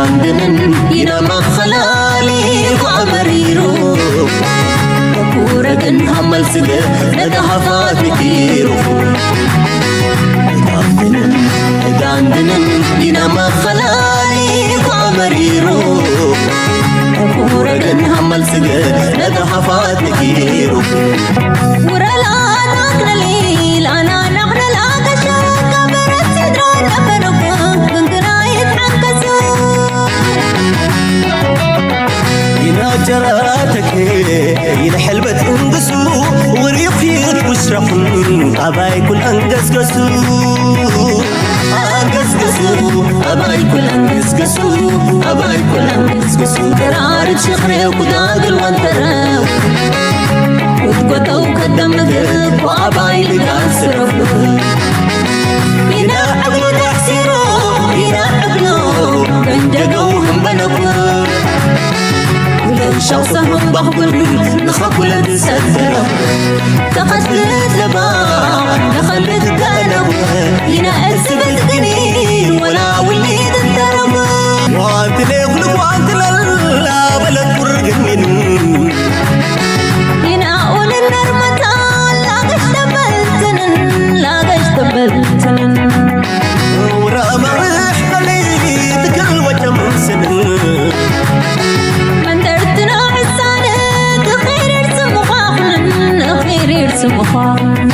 ዳንድንን ኢና መኸላሊ ጓመሪሩ ኩረግን ሃመልስገ ነተሃፋትኪሩ ዳንድንን ዳንድንን ኢና መኸላሊ ጓመሪሩ ኩረግን ሃመልስገ ነተሃፋትኪሩ ውረላ ናክነሊ ላና ናክነላ ከሸካ በረት ስድራ ነበረኩ ግንግና ይትሓንከሱ ይናጀራተክ ይንሕልበት እንግሱ ውሪኺት ውስረኹን ኣባይ ኩል ኣንገስገሱ ኣንገስገሱ ኣባይ ኩል ኣንገስገሱ ኣባይ ኩል ኣንገስገሱ ተራርድ ሽኽሬው ኩዳግል ወንተረው ክትጎተው ከደምግብ ኣባይ ልጋል ስረፉ ይናዕብሉ ተሕሲሩ ይናዕብሉ መንደገው ህንበለኩ ለሻው ሰሙን ባኹል ንኸኩለ ዝሰደረ ተኸትልት ለባ ንኸልት ደነቡ ይናእስበት ግኒ ወላ ውሊድ እንተረቡ ዋንትለ ኩሉ ዋንትለላ በለት ቁርግሚን ይናኡልን ነርመታን ላገሽ ተበልትንን ላገሽ ተበልትንን ውራማርሕ በለይ ትክል ወጨምስንን መንደርትና ሕሳነ ክኺርር ስምዃኹንን ክኺርር ስምዃኹን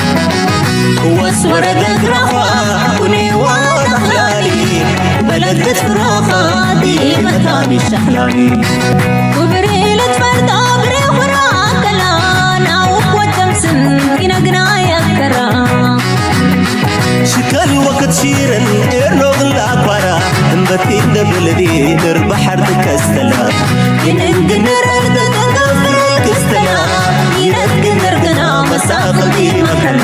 ክወስ ወረደ ግራኻ ኩኒ ዋዳኽላሊ በለገት ፍራኻ ዲመታኒ ሸኽላኒ ክብሪ ልትፈርዶ ብሬኹራ ከላን ኣውክ ወጨምስን ይነግና ያከራ ሽከል ወክት ሺርን ኤርኖግላ ኳራ እምበቲ ደብልዲ ንርባሓር ትከስተላ ይንንግንረር ተተንገፍር ክስተላ ይነግንር ግና መሳኽልቲ መከላ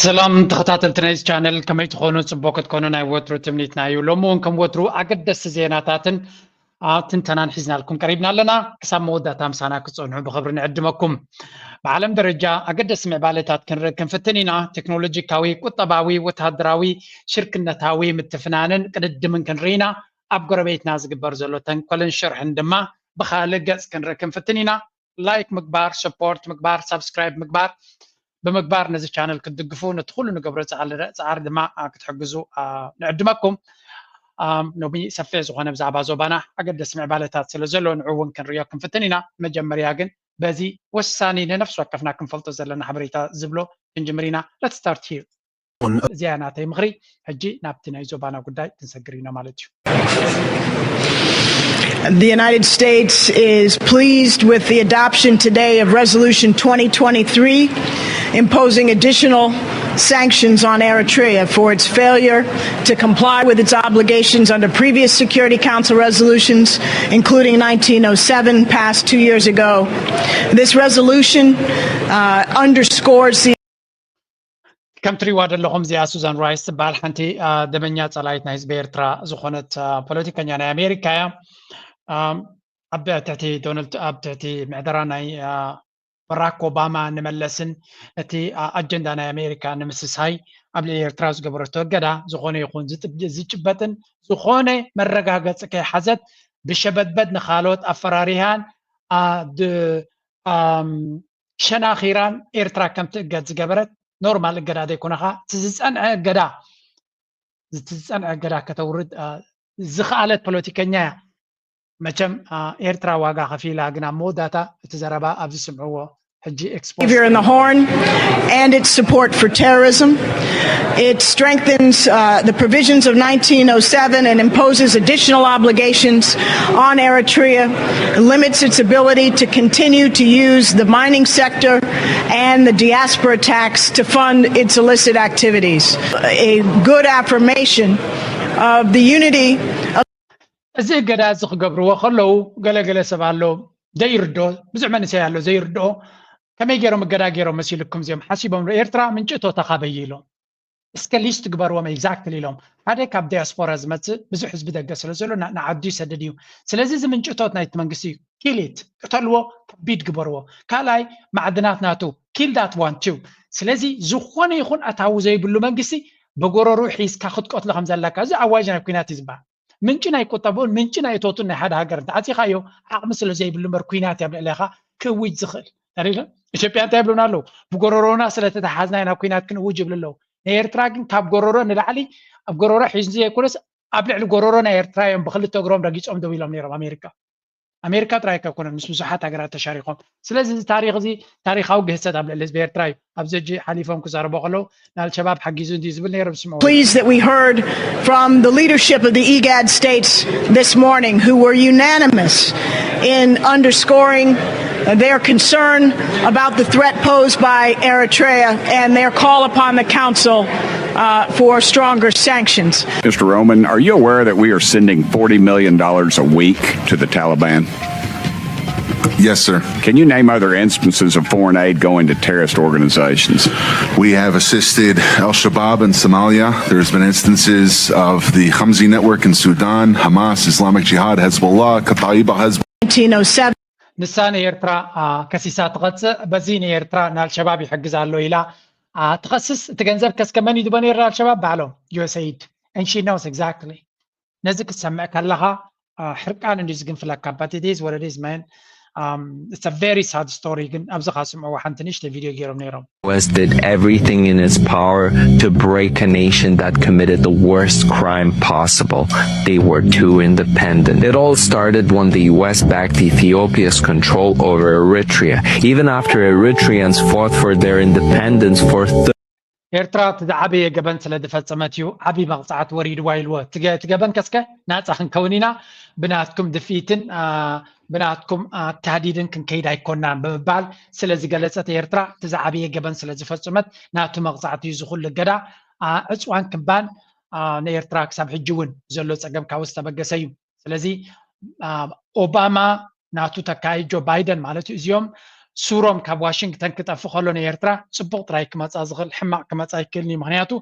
ሰላም ተኸታተልቲ ናይዚ ቻነል ከመይ ትኾኑ? ፅቡቅ ክትኮኑ ናይ ወትሩ ትምኒትና እዩ። ሎሚ እውን ከም ወትሩ ኣገደስቲ ዜናታትን ኣብ ትንተናን ሒዝናልኩም ቀሪብና ኣለና። ክሳብ መወዳእታ ምሳና ክትፀንሑ ብኽብሪ ንዕድመኩም። ብዓለም ደረጃ ኣገደስቲ ምዕባለታት ክንርኢ ክንፍትን ኢና። ቴክኖሎጂካዊ፣ ቁጠባዊ፣ ወተሃደራዊ፣ ሽርክነታዊ ምትፍናንን ቅድድምን ክንርኢ ኢና። ኣብ ጎረቤትና ዝግበር ዘሎ ተንኮልን ሽርሕን ድማ ብኻልእ ገፅ ክንርኢ ክንፍትን ኢና። ላይክ ምግባር፣ ሰፖርት ምግባር፣ ሳብስክራይብ ምግባር ብምግባር ነዚ ቻነል ክትድግፉ ነቲ ኩሉ ንገብሮ ፃዕሪ ድማ ክትሕግዙ ንዕድመኩም። ሎሚ ሰፊሕ ዝኾነ ብዛዕባ ዞባና ኣገደሲ ምዕባለታት ስለ ዘሎ ንዑ እውን ክንሪኦ ክንፍትን ኢና። መጀመርያ ግን በዚ ወሳኒ ንነፍሲ ወከፍና ክንፈልጦ ዘለና ሓበሬታ ዝብሎ ክንጅምር ኢና። Let's start here። እዚኣ ናተይ ምኽሪ። ሕጂ ናብቲ ናይ ዞባና ጉዳይ ክንሰግር ኢና ማለት እዩ። The United States is pleased with the adoption today of Resolution twenty twenty-three, imposing additional sanctions on Eritrea for its failure to comply with its obligations under previous Security Council resolutions, including nineteen oh seven, passed two years ago. This resolution uh, underscores the ከም ትሪዋ ዘለኹም እዚኣ ሱዛን ራይስ ትበሃል ሓንቲ ደመኛ ፀላይት ናይ ህዝቢ ኤርትራ ዝኾነት ፖለቲከኛ ናይ ኣሜሪካ እያ። ኣብ ትሕቲ ዶናልድ ኣብ ትሕቲ ምሕደራ ናይ በራክ ኦባማ ንመለስን እቲ ኣጀንዳ ናይ ኣሜሪካ ንምስሳይ ኣብ ልዕሊ ኤርትራ ዝገበረቶ እገዳ ዝኾነ ይኹን ዝጭበጥን ዝኾነ መረጋገፂ ከይሓዘት ብሸበድበድ ንኻልኦት ኣፈራሪሃን ሸናኺራን ኤርትራ ከም ትእገድ ዝገበረት ኖርማል እገዳ ዘይኮነ ኸዓ እቲ ዝፀንዐ እገዳ እቲ ዝፀንዐ እገዳ ከተውርድ ዝኸኣለት ፖለቲከኛ እያ። መቸም ኤርትራ ዋጋ ከፊላ ግን ኣብ መወዳእታ እቲ ዘረባ ኣብዚ ስምዕዎ ሕጂ expose Savior in the Horn and its support for terrorism. It strengthens uh, the provisions of nineteen oh seven and imposes additional obligations on Eritrea, limits its ability to continue to use the mining sector and the diaspora tax to fund its illicit activities. A good affirmation of the unity of እዚ እገዳ እዚ ክገብርዎ ከለዉ ገለገለ ሰብ ኣሎ ዘይርድኦ፣ ብዙሕ መንእሰይ ኣሎ ዘይርድኦ። ከመይ ገይሮም እገዳ ገይሮም መሲልኩም እዚኦም ሓሲቦም? ኤርትራ ምንጭቶታ ካበይ ኢሎም እስከ ሊስት ግበርዎም exactly ኢሎም። ሓደ ካብ ዲያስፖራ ዝመጽእ ብዙሕ ህዝቢ ደገ ስለ ዘሎ ንዓዱ ይሰድድ እዩ። ስለዚ እዚ ምንጭቶት ናይቲ መንግስቲ እዩ። Kill it፣ ቅተልዎ፣ ከቢድ ግበርዎ። ካልኣይ ማዕድናት ናቱ፣ kill that one too። ስለዚ ዝኾነ ይኹን ኣታዊ ዘይብሉ መንግስቲ ብጎረሩ ሒዝካ ክትቀትሎ ከም ዘለካ፣ እዚ ኣዋጅ ናይ ኩናት እዩ ዝበሃል። ምንጪ ናይ ቁጠብኡን ምንጪ ናይ እቶቱን ናይ ሓደ ሃገር እንተዓጺኻዮ፣ ዓቕሚ ስለ ዘይብሉ እምበር ኩናት እያ ኣብ ልዕሌኻ ክእውጅ ዝኽእል። ተሪለ ኢትዮጵያ እንታይ ይብሉና ኣለዉ? ብጎረሮና ስለ ተተሓዝና ኢና ኩናት ክንእውጅ ይብሉ ኣለዉ። ናይ ኤርትራ ግን ካብ ጎረሮ ንላዕሊ፣ ኣብ ጎረሮ ሒዙ ዘይኮነስ ኣብ ልዕሊ ጎረሮ ናይ ኤርትራ እዮም ብክልተ እግሮም ረጊጾም ደው ኢሎም ነይሮም ኣሜሪካ። ኣሜሪካ ጥራይ ኣይኮነን፣ ምስ ብዙሓት ሃገራት ተሻሪኾም። ስለዚ እዚ ታሪኽ እዚ ታሪኻዊ ግህሰት ኣብ ልዕሊ ህዝቢ ኤርትራ እዩ። ኣብዚ ሕጂ ሓሊፎም ክዛረቡ ከለዉ ንኣልሸባብ ሓጊዙ እንድዩ ዝብል ነይሮም ዝስምዑ። Pleased that we heard from the leadership of the IGAD states this morning, who were unanimous in underscoring their concern about the threat posed by Eritrea and their call upon the Council uh, for stronger sanctions. Mister Roman, are you aware that we are sending forty million dollars a week to the Taliban? Yes, sir. Can you name other instances of foreign aid going to terrorist organizations? We have assisted Al Shabaab in Somalia. There's been instances of the Khamzi Network in Sudan, Hamas, Islamic Jihad, Hezbollah, Kataib al Hezbollah. nineteen oh seven. ንሳ ንኤርትራ ከሲሳ ትቐጽእ። በዚ ንኤርትራ ንኣልሸባብ ይሕግዝ ኣሎ ኢላ ትኸስስ። እቲ ገንዘብ ከስከ መን ይድቦ ነይሩ? ኣልሸባብ ባዕሎም፣ ዩኤስኤይድ። And she knows exactly። ነዚ ክትሰምዕ ከለኻ ሕርቃን እንዲ ዝግንፍለካ። But it is what it is, man. It's a very sad story። ግን ኣብዚ ካ ስምዕዎ ሓንቲ ንእሽተይ ቪድዮ ገይሮም ነይሮም። U S did everything in its power to break a nation that committed the worst crime possible. They were too independent. It all started when the U S backed Ethiopia's control over Eritrea. Even after Eritreans fought for their independence for ኤርትራ እቲ ዝዓበየ ገበን ስለ ዝፈጸመት እዩ ዓብዪ መቕጻዕቲ ወሪድዋ ኢልዎ። እቲ ገበን ከስከ ናጻ ክንከውን ኢና፣ ብናትኩም ድፍኢትን ብናትኩም ኣካዲድን ክንከይድ ኣይኮናን ብምባል ስለ ዝገለጸት ኤርትራ እቲ ዝዓበየ ገበን ስለ ዝፈጸመት ናቱ መቕጻዕቲ እዩ ዝኹሉ እገዳ። ዕጽዋን ክባን ንኤርትራ ክሳብ ሕጂ እውን ዘሎ ጸገም ካብኡ ዝተበገሰ እዩ። ስለዚ ኦባማ ናቱ ተካይ ጆ ባይደን ማለት እዩ። እዚኦም ሱሮም ካብ ዋሽንግተን ክጠፍ ከሎ ንኤርትራ ጽቡቕ ጥራይ ክመጻ ዝኽእል፣ ሕማቕ ክመጻ ኣይክእልን እዩ። ምክንያቱ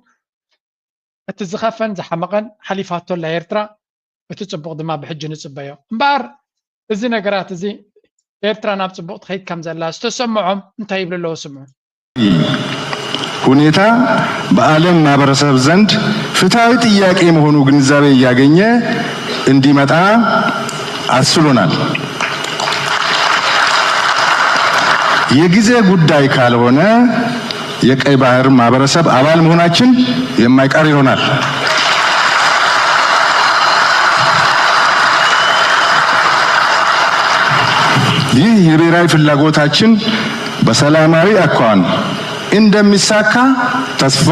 እቲ ዝኸፈን ዝሓመቐን ሓሊፋቶ ኣላ ኤርትራ፣ እቲ ጽቡቕ ድማ ብሕጂ ንጽበዮ። እምበኣር እዚ ነገራት እዚ ኤርትራ ናብ ጽቡቕ ትኸይድ ከም ዘላ ዝተሰምዖም እንታይ ይብሉ ኣለዉ ስምዑ። ሁኔታ በዓለም ማህበረሰብ ዘንድ ፍትሐዊ ጥያቄ መሆኑ ግንዛቤ እያገኘ እንዲመጣ አስችሎናል። የጊዜ ጉዳይ ካልሆነ የቀይ ባህር ማህበረሰብ አባል መሆናችን የማይቀር ይሆናል። ይህ የብሔራዊ ፍላጎታችን በሰላማዊ አኳን እንደሚሳካ ተስፋ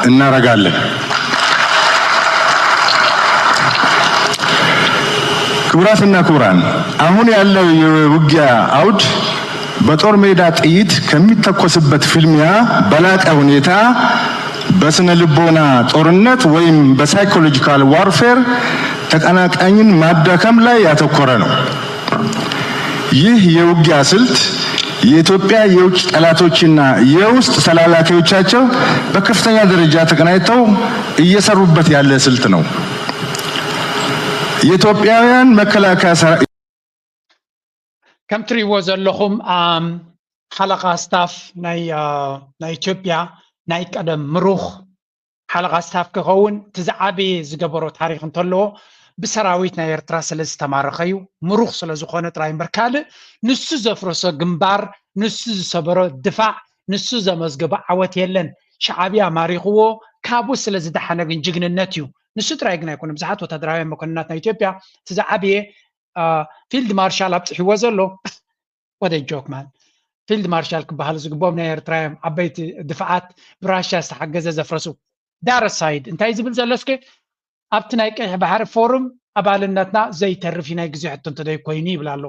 እናረጋለን። ክቡራትና ክቡራን፣ አሁን ያለው የውጊያ አውድ በጦር ሜዳ ጥይት ከሚተኮስበት ፍልሚያ በላቀ ሁኔታ በስነ ልቦና ጦርነት ወይም በ psychological warfare ተቀናቃኝን ማዳከም ላይ ያተኮረ ነው። ይህ የውጊያ ስልት የኢትዮጵያ የውጭ ጠላቶችና የውስጥ ተላላኪዎቻቸው በከፍተኛ ደረጃ ተቀናጅተው እየሰሩበት ያለ ስልት ነው። የኢትዮጵያውያን መከላከያ ሰራዊት ከም ትሪእዎ ዘለኹም ሓለቓ ስታፍ ናይ ኢትዮጵያ ናይ ቀደም ምሩኽ ሓለቓ ስታፍ ክኸውን እቲ ዝዓበየ ዝገበሮ ታሪኽ እንተለዎ ብሰራዊት ናይ ኤርትራ ስለ ዝተማረኸ እዩ። ምሩኽ ስለ ዝኾነ ጥራይ እምበር ካልእ ንሱ ዘፍረሶ ግንባር፣ ንሱ ዝሰበሮ ድፋዕ፣ ንሱ ዘመዝገቦ ዓወት የለን። ሻዕብያ ማሪኽዎ ካብኡ ስለ ዝደሓነ ግን ጅግንነት እዩ። ንሱ ጥራይ ግን ኣይኮነ፣ ብዙሓት ወታደራውያን መኮንናት ናይ ኢትዮጵያ እቲ ዝዓበየ ፊልድ ማርሻል ኣብፅሕዎ ዘሎ ወደ ጆክ ማን ፊልድ ማርሻል ክበሃሉ ዝግብኦም ናይ ኤርትራ እዮም። ዓበይቲ ድፍዓት ብራሻ ዝተሓገዘ ዘፍረሱ። ዳረሳይድ እንታይ ዝብል ዘሎ እስከ ኣብቲ ናይ ቀይሕ ባሕሪ ፎርም ኣባልነትና ዘይተርፍ እዩ ናይ ግዜ ሕቶ እንተዘይ ኮይኑ ይብል ኣሎ።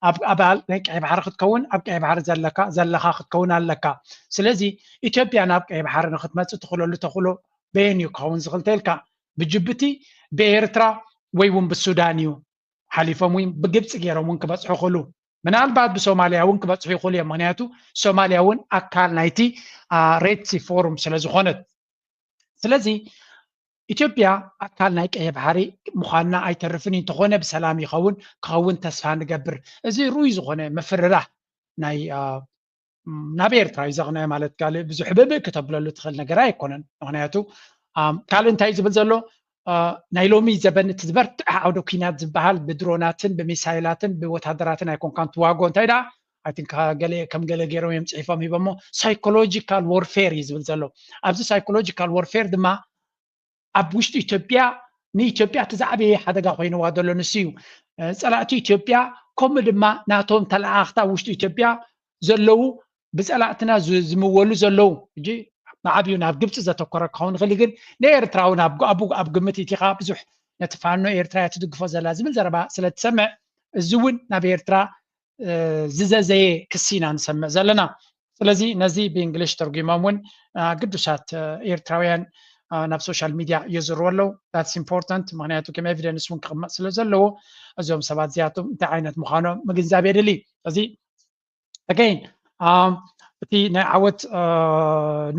ኣብ ኣባል ናይ ቀይሕ ባሕሪ ክትከውን ኣብ ቀይሕ ባሕሪ ዘለካ ዘለኻ ክትከውን ኣለካ። ስለዚ ኢትዮጵያ ናብ ቀይሕ ባሕሪ ንክትመፅእ ትኽእለሉ ተኽእሎ በየን እዩ ክኸውን ዝኽእል ተልካ ብጅቡቲ ብኤርትራ ወይ እውን ብሱዳን እዩ ሓሊፎም እውን ብግብፂ ገይሮም እውን ክበፅሑ ይኽእሉ። ምናልባት ብሶማልያ እውን ክበፅሑ ይኽእሉ እዮም። ምክንያቱ ሶማልያ እውን ኣካል ናይቲ ሬድ ሲ ፎሩም ስለ ዝኾነት። ስለዚ ኢትዮጵያ ኣካል ናይ ቀይሕ ባሕሪ ምዃንና ኣይተርፍን እዩ። እንተኾነ ብሰላም ይኸውን ክኸውን ተስፋ ንገብር። እዚ ርኡይ ዝኾነ ምፍርራህ ናይ ናብ ኤርትራ እዩ ዘቕንዐ ማለት ካልእ ብዙሕ ብብእ ክተብለሉ ትኽእል ነገር ኣይኮነን። ምክንያቱ ካልእ እንታይ ዝብል ዘሎ? ናይ ሎሚ ዘበን እቲ ዝበርትዐ ዓውደ ኲናት ዝበሃል ብድሮናትን ብሚሳይላትን ብወታደራትን ኣይኮንካን ትዋጎ። እንታይ ደኣ? I think ከም ገለ ገይሮም እዮም ጽሒፎም ሂቦሞ። ሳይኮሎጂካል ዎርፌር እዩ ዝብል ዘሎ። ኣብዚ ሳይኮሎጂካል ዎርፌር ድማ ኣብ ውሽጢ ኢትዮጵያ ንኢትዮጵያ እቲ ዝዓበየ ሓደጋ ኮይንዋ ዘሎ ንሱ እዩ። ጸላእቲ ኢትዮጵያ ከምኡ ድማ ናቶም ተለኣኣኽታ ውሽጢ ኢትዮጵያ ዘለዉ ብጸላእትና ዝምወሉ ዘለዉ። ሕጂ ብዓብዩ ናብ ግብፂ ዘተኮረ ክኸውን ይኽእል፣ ግን ንኤርትራ እውን ኣብ ግምት ኢቲኻ ብዙሕ ነቲ ፋኖ ኤርትራ እያ ትድግፎ ዘላ ዝብል ዘረባ ስለ ትሰምዕ፣ እዚ እውን ናብ ኤርትራ ዝዘዘየ ክሲ ኢና ንሰምዕ ዘለና። ስለዚ ነዚ ብእንግሊሽ ተርጉሞም እውን ግዱሳት ኤርትራውያን ናብ ሶሻል ሚድያ የዝርዎ ኣለዉ። That's important፣ ምክንያቱ ከም ኤቪደንስ እውን ክቕመጥ ስለ ዘለዎ እዞም ሰባት እዚኣቶም እንታይ ዓይነት ምዃኖም ምግንዛብ የድሊ። እዚ ኣገይን እቲ ናይ ዓወት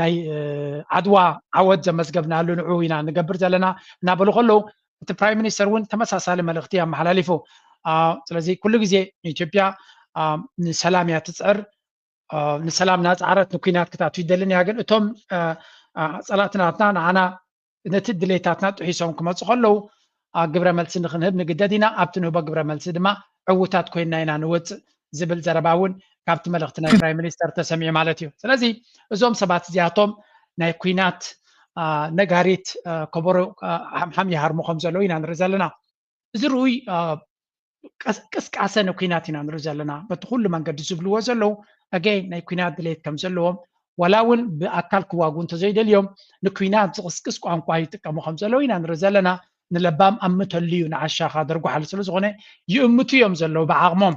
ናይ ዓድዋ ዓወት ዘመዝገብናሉ ንዑ ኢና ንገብር ዘለና እናበሉ ከለዉ፣ እቲ ፕራይም ሚኒስተር እውን ተመሳሳሊ መልእኽቲ ኣመሓላሊፉ። ስለዚ ኩሉ ግዜ ንኢትዮጵያ ንሰላም እያ ትፅዕር፣ ንሰላም እናፃዕረት ንኩናት ክትኣቱ ይደልን እያ። ግን እቶም ፀላእቲ ናትና ንዓና ነቲ ድሌታትና ጥሒሶም ክመፁ ከለዉ ግብረ መልሲ ንክንህብ ንግደድ ኢና። ኣብቲ ንህቦ ግብረ መልሲ ድማ ዕዉታት ኮይንና ኢና ንወፅእ ዝብል ዘረባ እውን ካብቲ መልእኽቲ ናይ ፕራይም ሚኒስተር ተሰሚዑ ማለት እዩ። ስለዚ እዞም ሰባት እዚኣቶም ናይ ኩናት ነጋሪት ከበሮ ሓምሓም ይሃርሙ ከም ዘለዉ ኢና ንርኢ ዘለና። እዚ ርኡይ ቅስቃሰ ንኩናት ኢና ንርኢ ዘለና። በቲ ኩሉ መንገዲ ዝብልዎ ዘለዉ ኣገይን ናይ ኩናት ድሌት ከም ዘለዎም፣ ዋላ እውን ብኣካል ክዋጉ እንተዘይደልዮም ንኩናት ዝቕስቅስ ቋንቋ ይጥቀሙ ከም ዘለዉ ኢና ንርኢ ዘለና። ንለባም ኣምተሉ እዩ ንዓሻኻ ደርጉሓሉ ስለ ዝኾነ ይእምቱ እዮም ዘለዉ ብዓቕሞም።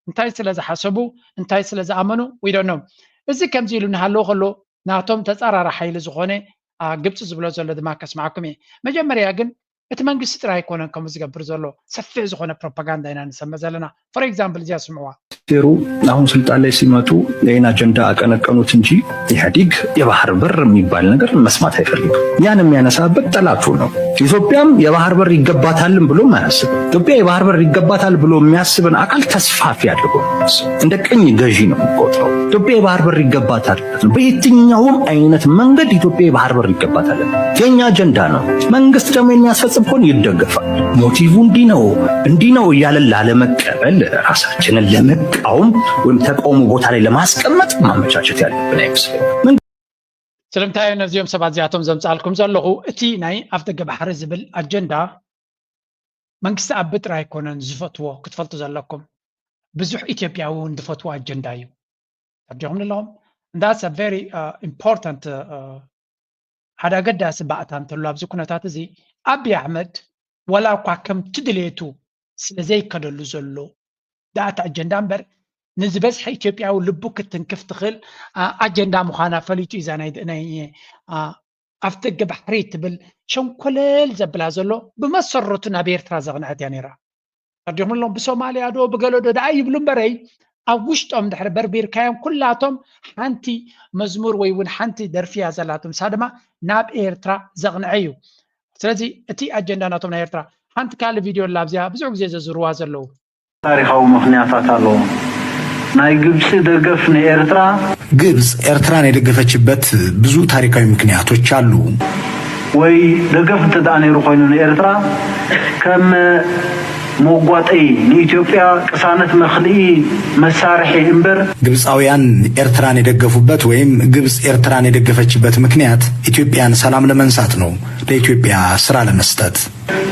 እንታይ ስለ ዝሓሰቡ፣ እንታይ ስለ ዝኣመኑ we don't know። እዚ ከምዚ ኢሉ እናሃለወ ከሎ ናቶም ተፃራሪ ሓይሊ ዝኾነ ግብፂ ዝብሎ ዘሎ ድማ ከስማዕኩም እየ። መጀመርያ ግን እቲ መንግስቲ ጥራይ ኣይኮነን ከምኡ ዝገብር ዘሎ፣ ሰፊሕ ዝኾነ ፕሮፓጋንዳ ኢና ንሰምዕ ዘለና። ፎር ኤግዛምፕል እዚኣ ስምዕዋ። ሩ አሁን ስልጣን ላይ ሲመጡ ይህን አጀንዳ አቀነቀኑት እንጂ ኢህአዲግ የባህር በር የሚባል ነገር መስማት አይፈልግም። ያን የሚያነሳበት ጠላቱ ነው። ኢትዮጵያም የባህር በር ይገባታልም ብሎም አያስብም። ኢትዮጵያ የባህር በር ይገባታል ብሎ የሚያስብን አካል ተስፋፊ አድርጎ እንደ ቅኝ ገዢ ነው የሚቆጥረው። ኢትዮጵያ የባህር በር ይገባታል፣ በየትኛውም አይነት መንገድ ኢትዮጵያ የባህር በር ይገባታል። የኛ አጀንዳ ነው። መንግስት ደግሞ የሚያስፈጽም ከሆነ ይደገፋል። ሞቲቩ እንዲህ ነው እንዲህ ነው እያለን ላለመቀበል፣ ራሳችንን ለመቃወም ወይም ተቃውሞ ቦታ ላይ ለማስቀመጥ ማመቻቸት ያለብን አይመስለኝም። ስለምንታይ ነዚኦም ሰባት እዚኣቶም ዘምፃልኩም ዘለኹ? እቲ ናይ ኣፍ ደገ ባሕሪ ዝብል ኣጀንዳ መንግስቲ ኣቢ ጥራይ ኣይኮነን ዝፈትዎ፣ ክትፈልጡ ዘለኩም። ብዙሕ ኢትዮጵያዊ እውን ዝፈትዎ ኣጀንዳ እዩ። ተርዲኹም ኣለኹም? That's a very important፣ ሓደ ኣገዳሲ ባእታ እንተሎ ኣብዚ ኩነታት እዚ፣ ኣቢ ኣሕመድ ዋላ እኳ ከምቲ ድሌቱ ስለ ዘይከደሉ ዘሎ ዳእቲ ኣጀንዳ እምበር፣ ንዝበዝሐ ኢትዮጵያዊ ልቡ ክትንክፍ ትኽእል ኣጀንዳ ምዃና ፈሊጡ እዩ። እዛ ናይ ኣፍደገ ባሕሪ ትብል ሸንኮለል ዘብላ ዘሎ ብመሰረቱ ናብ ኤርትራ ዘቕንዐት እያ ነይራ። ተርዲኹም ኣለኹም? ብሶማልያ ዶ ብገለ ዶ ደኣ ይብሉ እምበረይ፣ ኣብ ውሽጦም ድሕሪ በርቢርካዮም ኩላቶም ሓንቲ መዝሙር ወይ እውን ሓንቲ ደርፊ እያ ዘላቶም፣ ንሳ ድማ ናብ ኤርትራ ዘቕንዐ እዩ። ስለዚ እቲ ኣጀንዳ ናቶም ናይ ኤርትራ፣ ሓንቲ ካልእ ቪድዮ ኣላ ኣብዚኣ ብዙሕ ግዜ ዘዝርዋ ዘለዉ። ታሪኻዊ ምኽንያታት ኣለዎ። ናይ ግብፂ ደገፍ ንኤርትራ። ግብፅ ኤርትራን የደገፈችበት ብዙ ታሪካዊ ምክንያቶች አሉ። ወይ ደገፍ እንተ ደኣ ነይሩ ኮይኑ ንኤርትራ ከም መጓጠይ ንኢትዮጵያ ቅሳነት መኽልኢ መሳርሒ እምበር። ግብፃውያን ኤርትራን የደገፉበት ወይም ግብፅ ኤርትራን የደገፈችበት ምክንያት ኢትዮጵያን ሰላም ለመንሳት ነው፣ ለኢትዮጵያ ስራ ለመስጠት።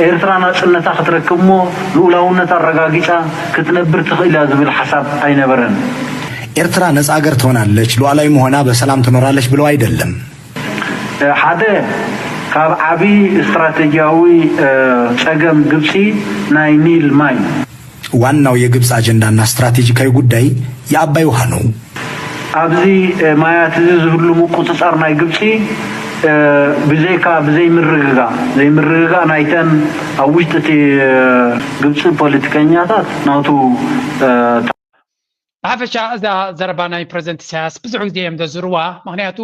ኤርትራ ናጽነታ ክትረክብ እሞ ልኡላውነት ኣረጋጊጻ ክትነብር ትኽእል እያ ዝብል ሓሳብ ኣይነበረን። ኤርትራ ነጻ ሀገር ትሆናለች፣ ሉዓላዊም ሆና በሰላም ትኖራለች ብለው አይደለም። ሓደ ካብ ዓቢ ስትራቴጂያዊ ጸገም ግብጺ ናይ ኒል ማይ። ዋናው የግብጽ አጀንዳና ስትራቴጂካዊ ጉዳይ የአባይ ውሃ ነው። ኣብዚ ማያት እዚ ዝህሉ ምቁጽጻር ናይ ግብጺ ብዘይካ ብዘይምርግጋእ ዘይምርግጋእ ናይተን ኣብ ውሽጢ እቲ ግብጺ ፖለቲከኛታት ናቱ ብሓፈሻ እዛ ዘረባ ናይ ፕረዚደንት ኢሳያስ ብዙሕ ግዜ እዮም ዘዝርዋ። ምክንያቱ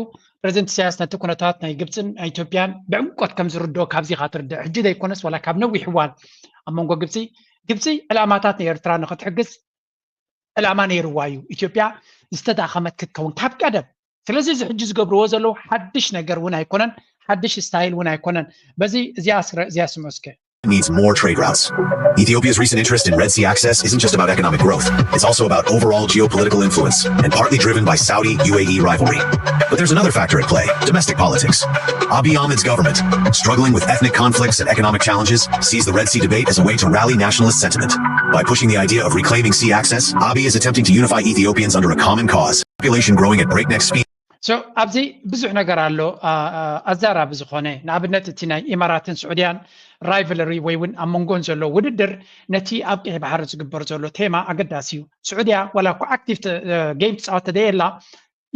ፕረዚደንት ኢሳያስ ነቲ ኩነታት ናይ ግብፅን ናይ ኢትዮጵያን ብዕምቆት ከም ዝርድኦ ካብዚ ኢኻ ትርድእ። ሕጂ ዘይኮነስ ዋላ ካብ ነዊሕ እዋን ኣብ መንጎ ግብፂ ግብፂ ዕላማታት ንኤርትራ ንክትሕግዝ ዕላማ ነይርዋ እዩ ኢትዮጵያ ዝተዳኸመት ክትከውን ካብ ቀደም። ስለዚ እዚ ሕጂ ዝገብርዎ ዘለዉ ሓድሽ ነገር እውን ኣይኮነን፣ ሓድሽ style እውን ኣይኮነን። በዚ እዚኣ ስረ እዚኣ ስምዑ እስከ። needs more trade routes. Ethiopia's recent interest in Red Sea access isn't just about economic growth. It's also about overall geopolitical influence and partly driven by Saudi U A E rivalry. But there's another factor at play: domestic politics. Abiy Ahmed's government, struggling with ethnic conflicts and economic challenges, sees the Red Sea debate as a way to rally nationalist sentiment. By pushing the idea of reclaiming sea access, Abiy is attempting to unify Ethiopians under a common cause: population growing at breakneck speed. So ኣብዚ ብዙሕ ነገር ኣሎ። ኣዛራቢ ዝኾነ ንኣብነት እቲ ናይ ኢማራትን ስዑድያን rivalry ወይ እውን ኣብ መንጎን ዘሎ ውድድር ነቲ ኣብ ቀይሕ ባሕሪ ዝግበር ዘሎ ቴማ ኣገዳሲ እዩ። ስዑድያ ዋላ እኳ ኣክቲቭ ጌም ትፃወት ተደየላ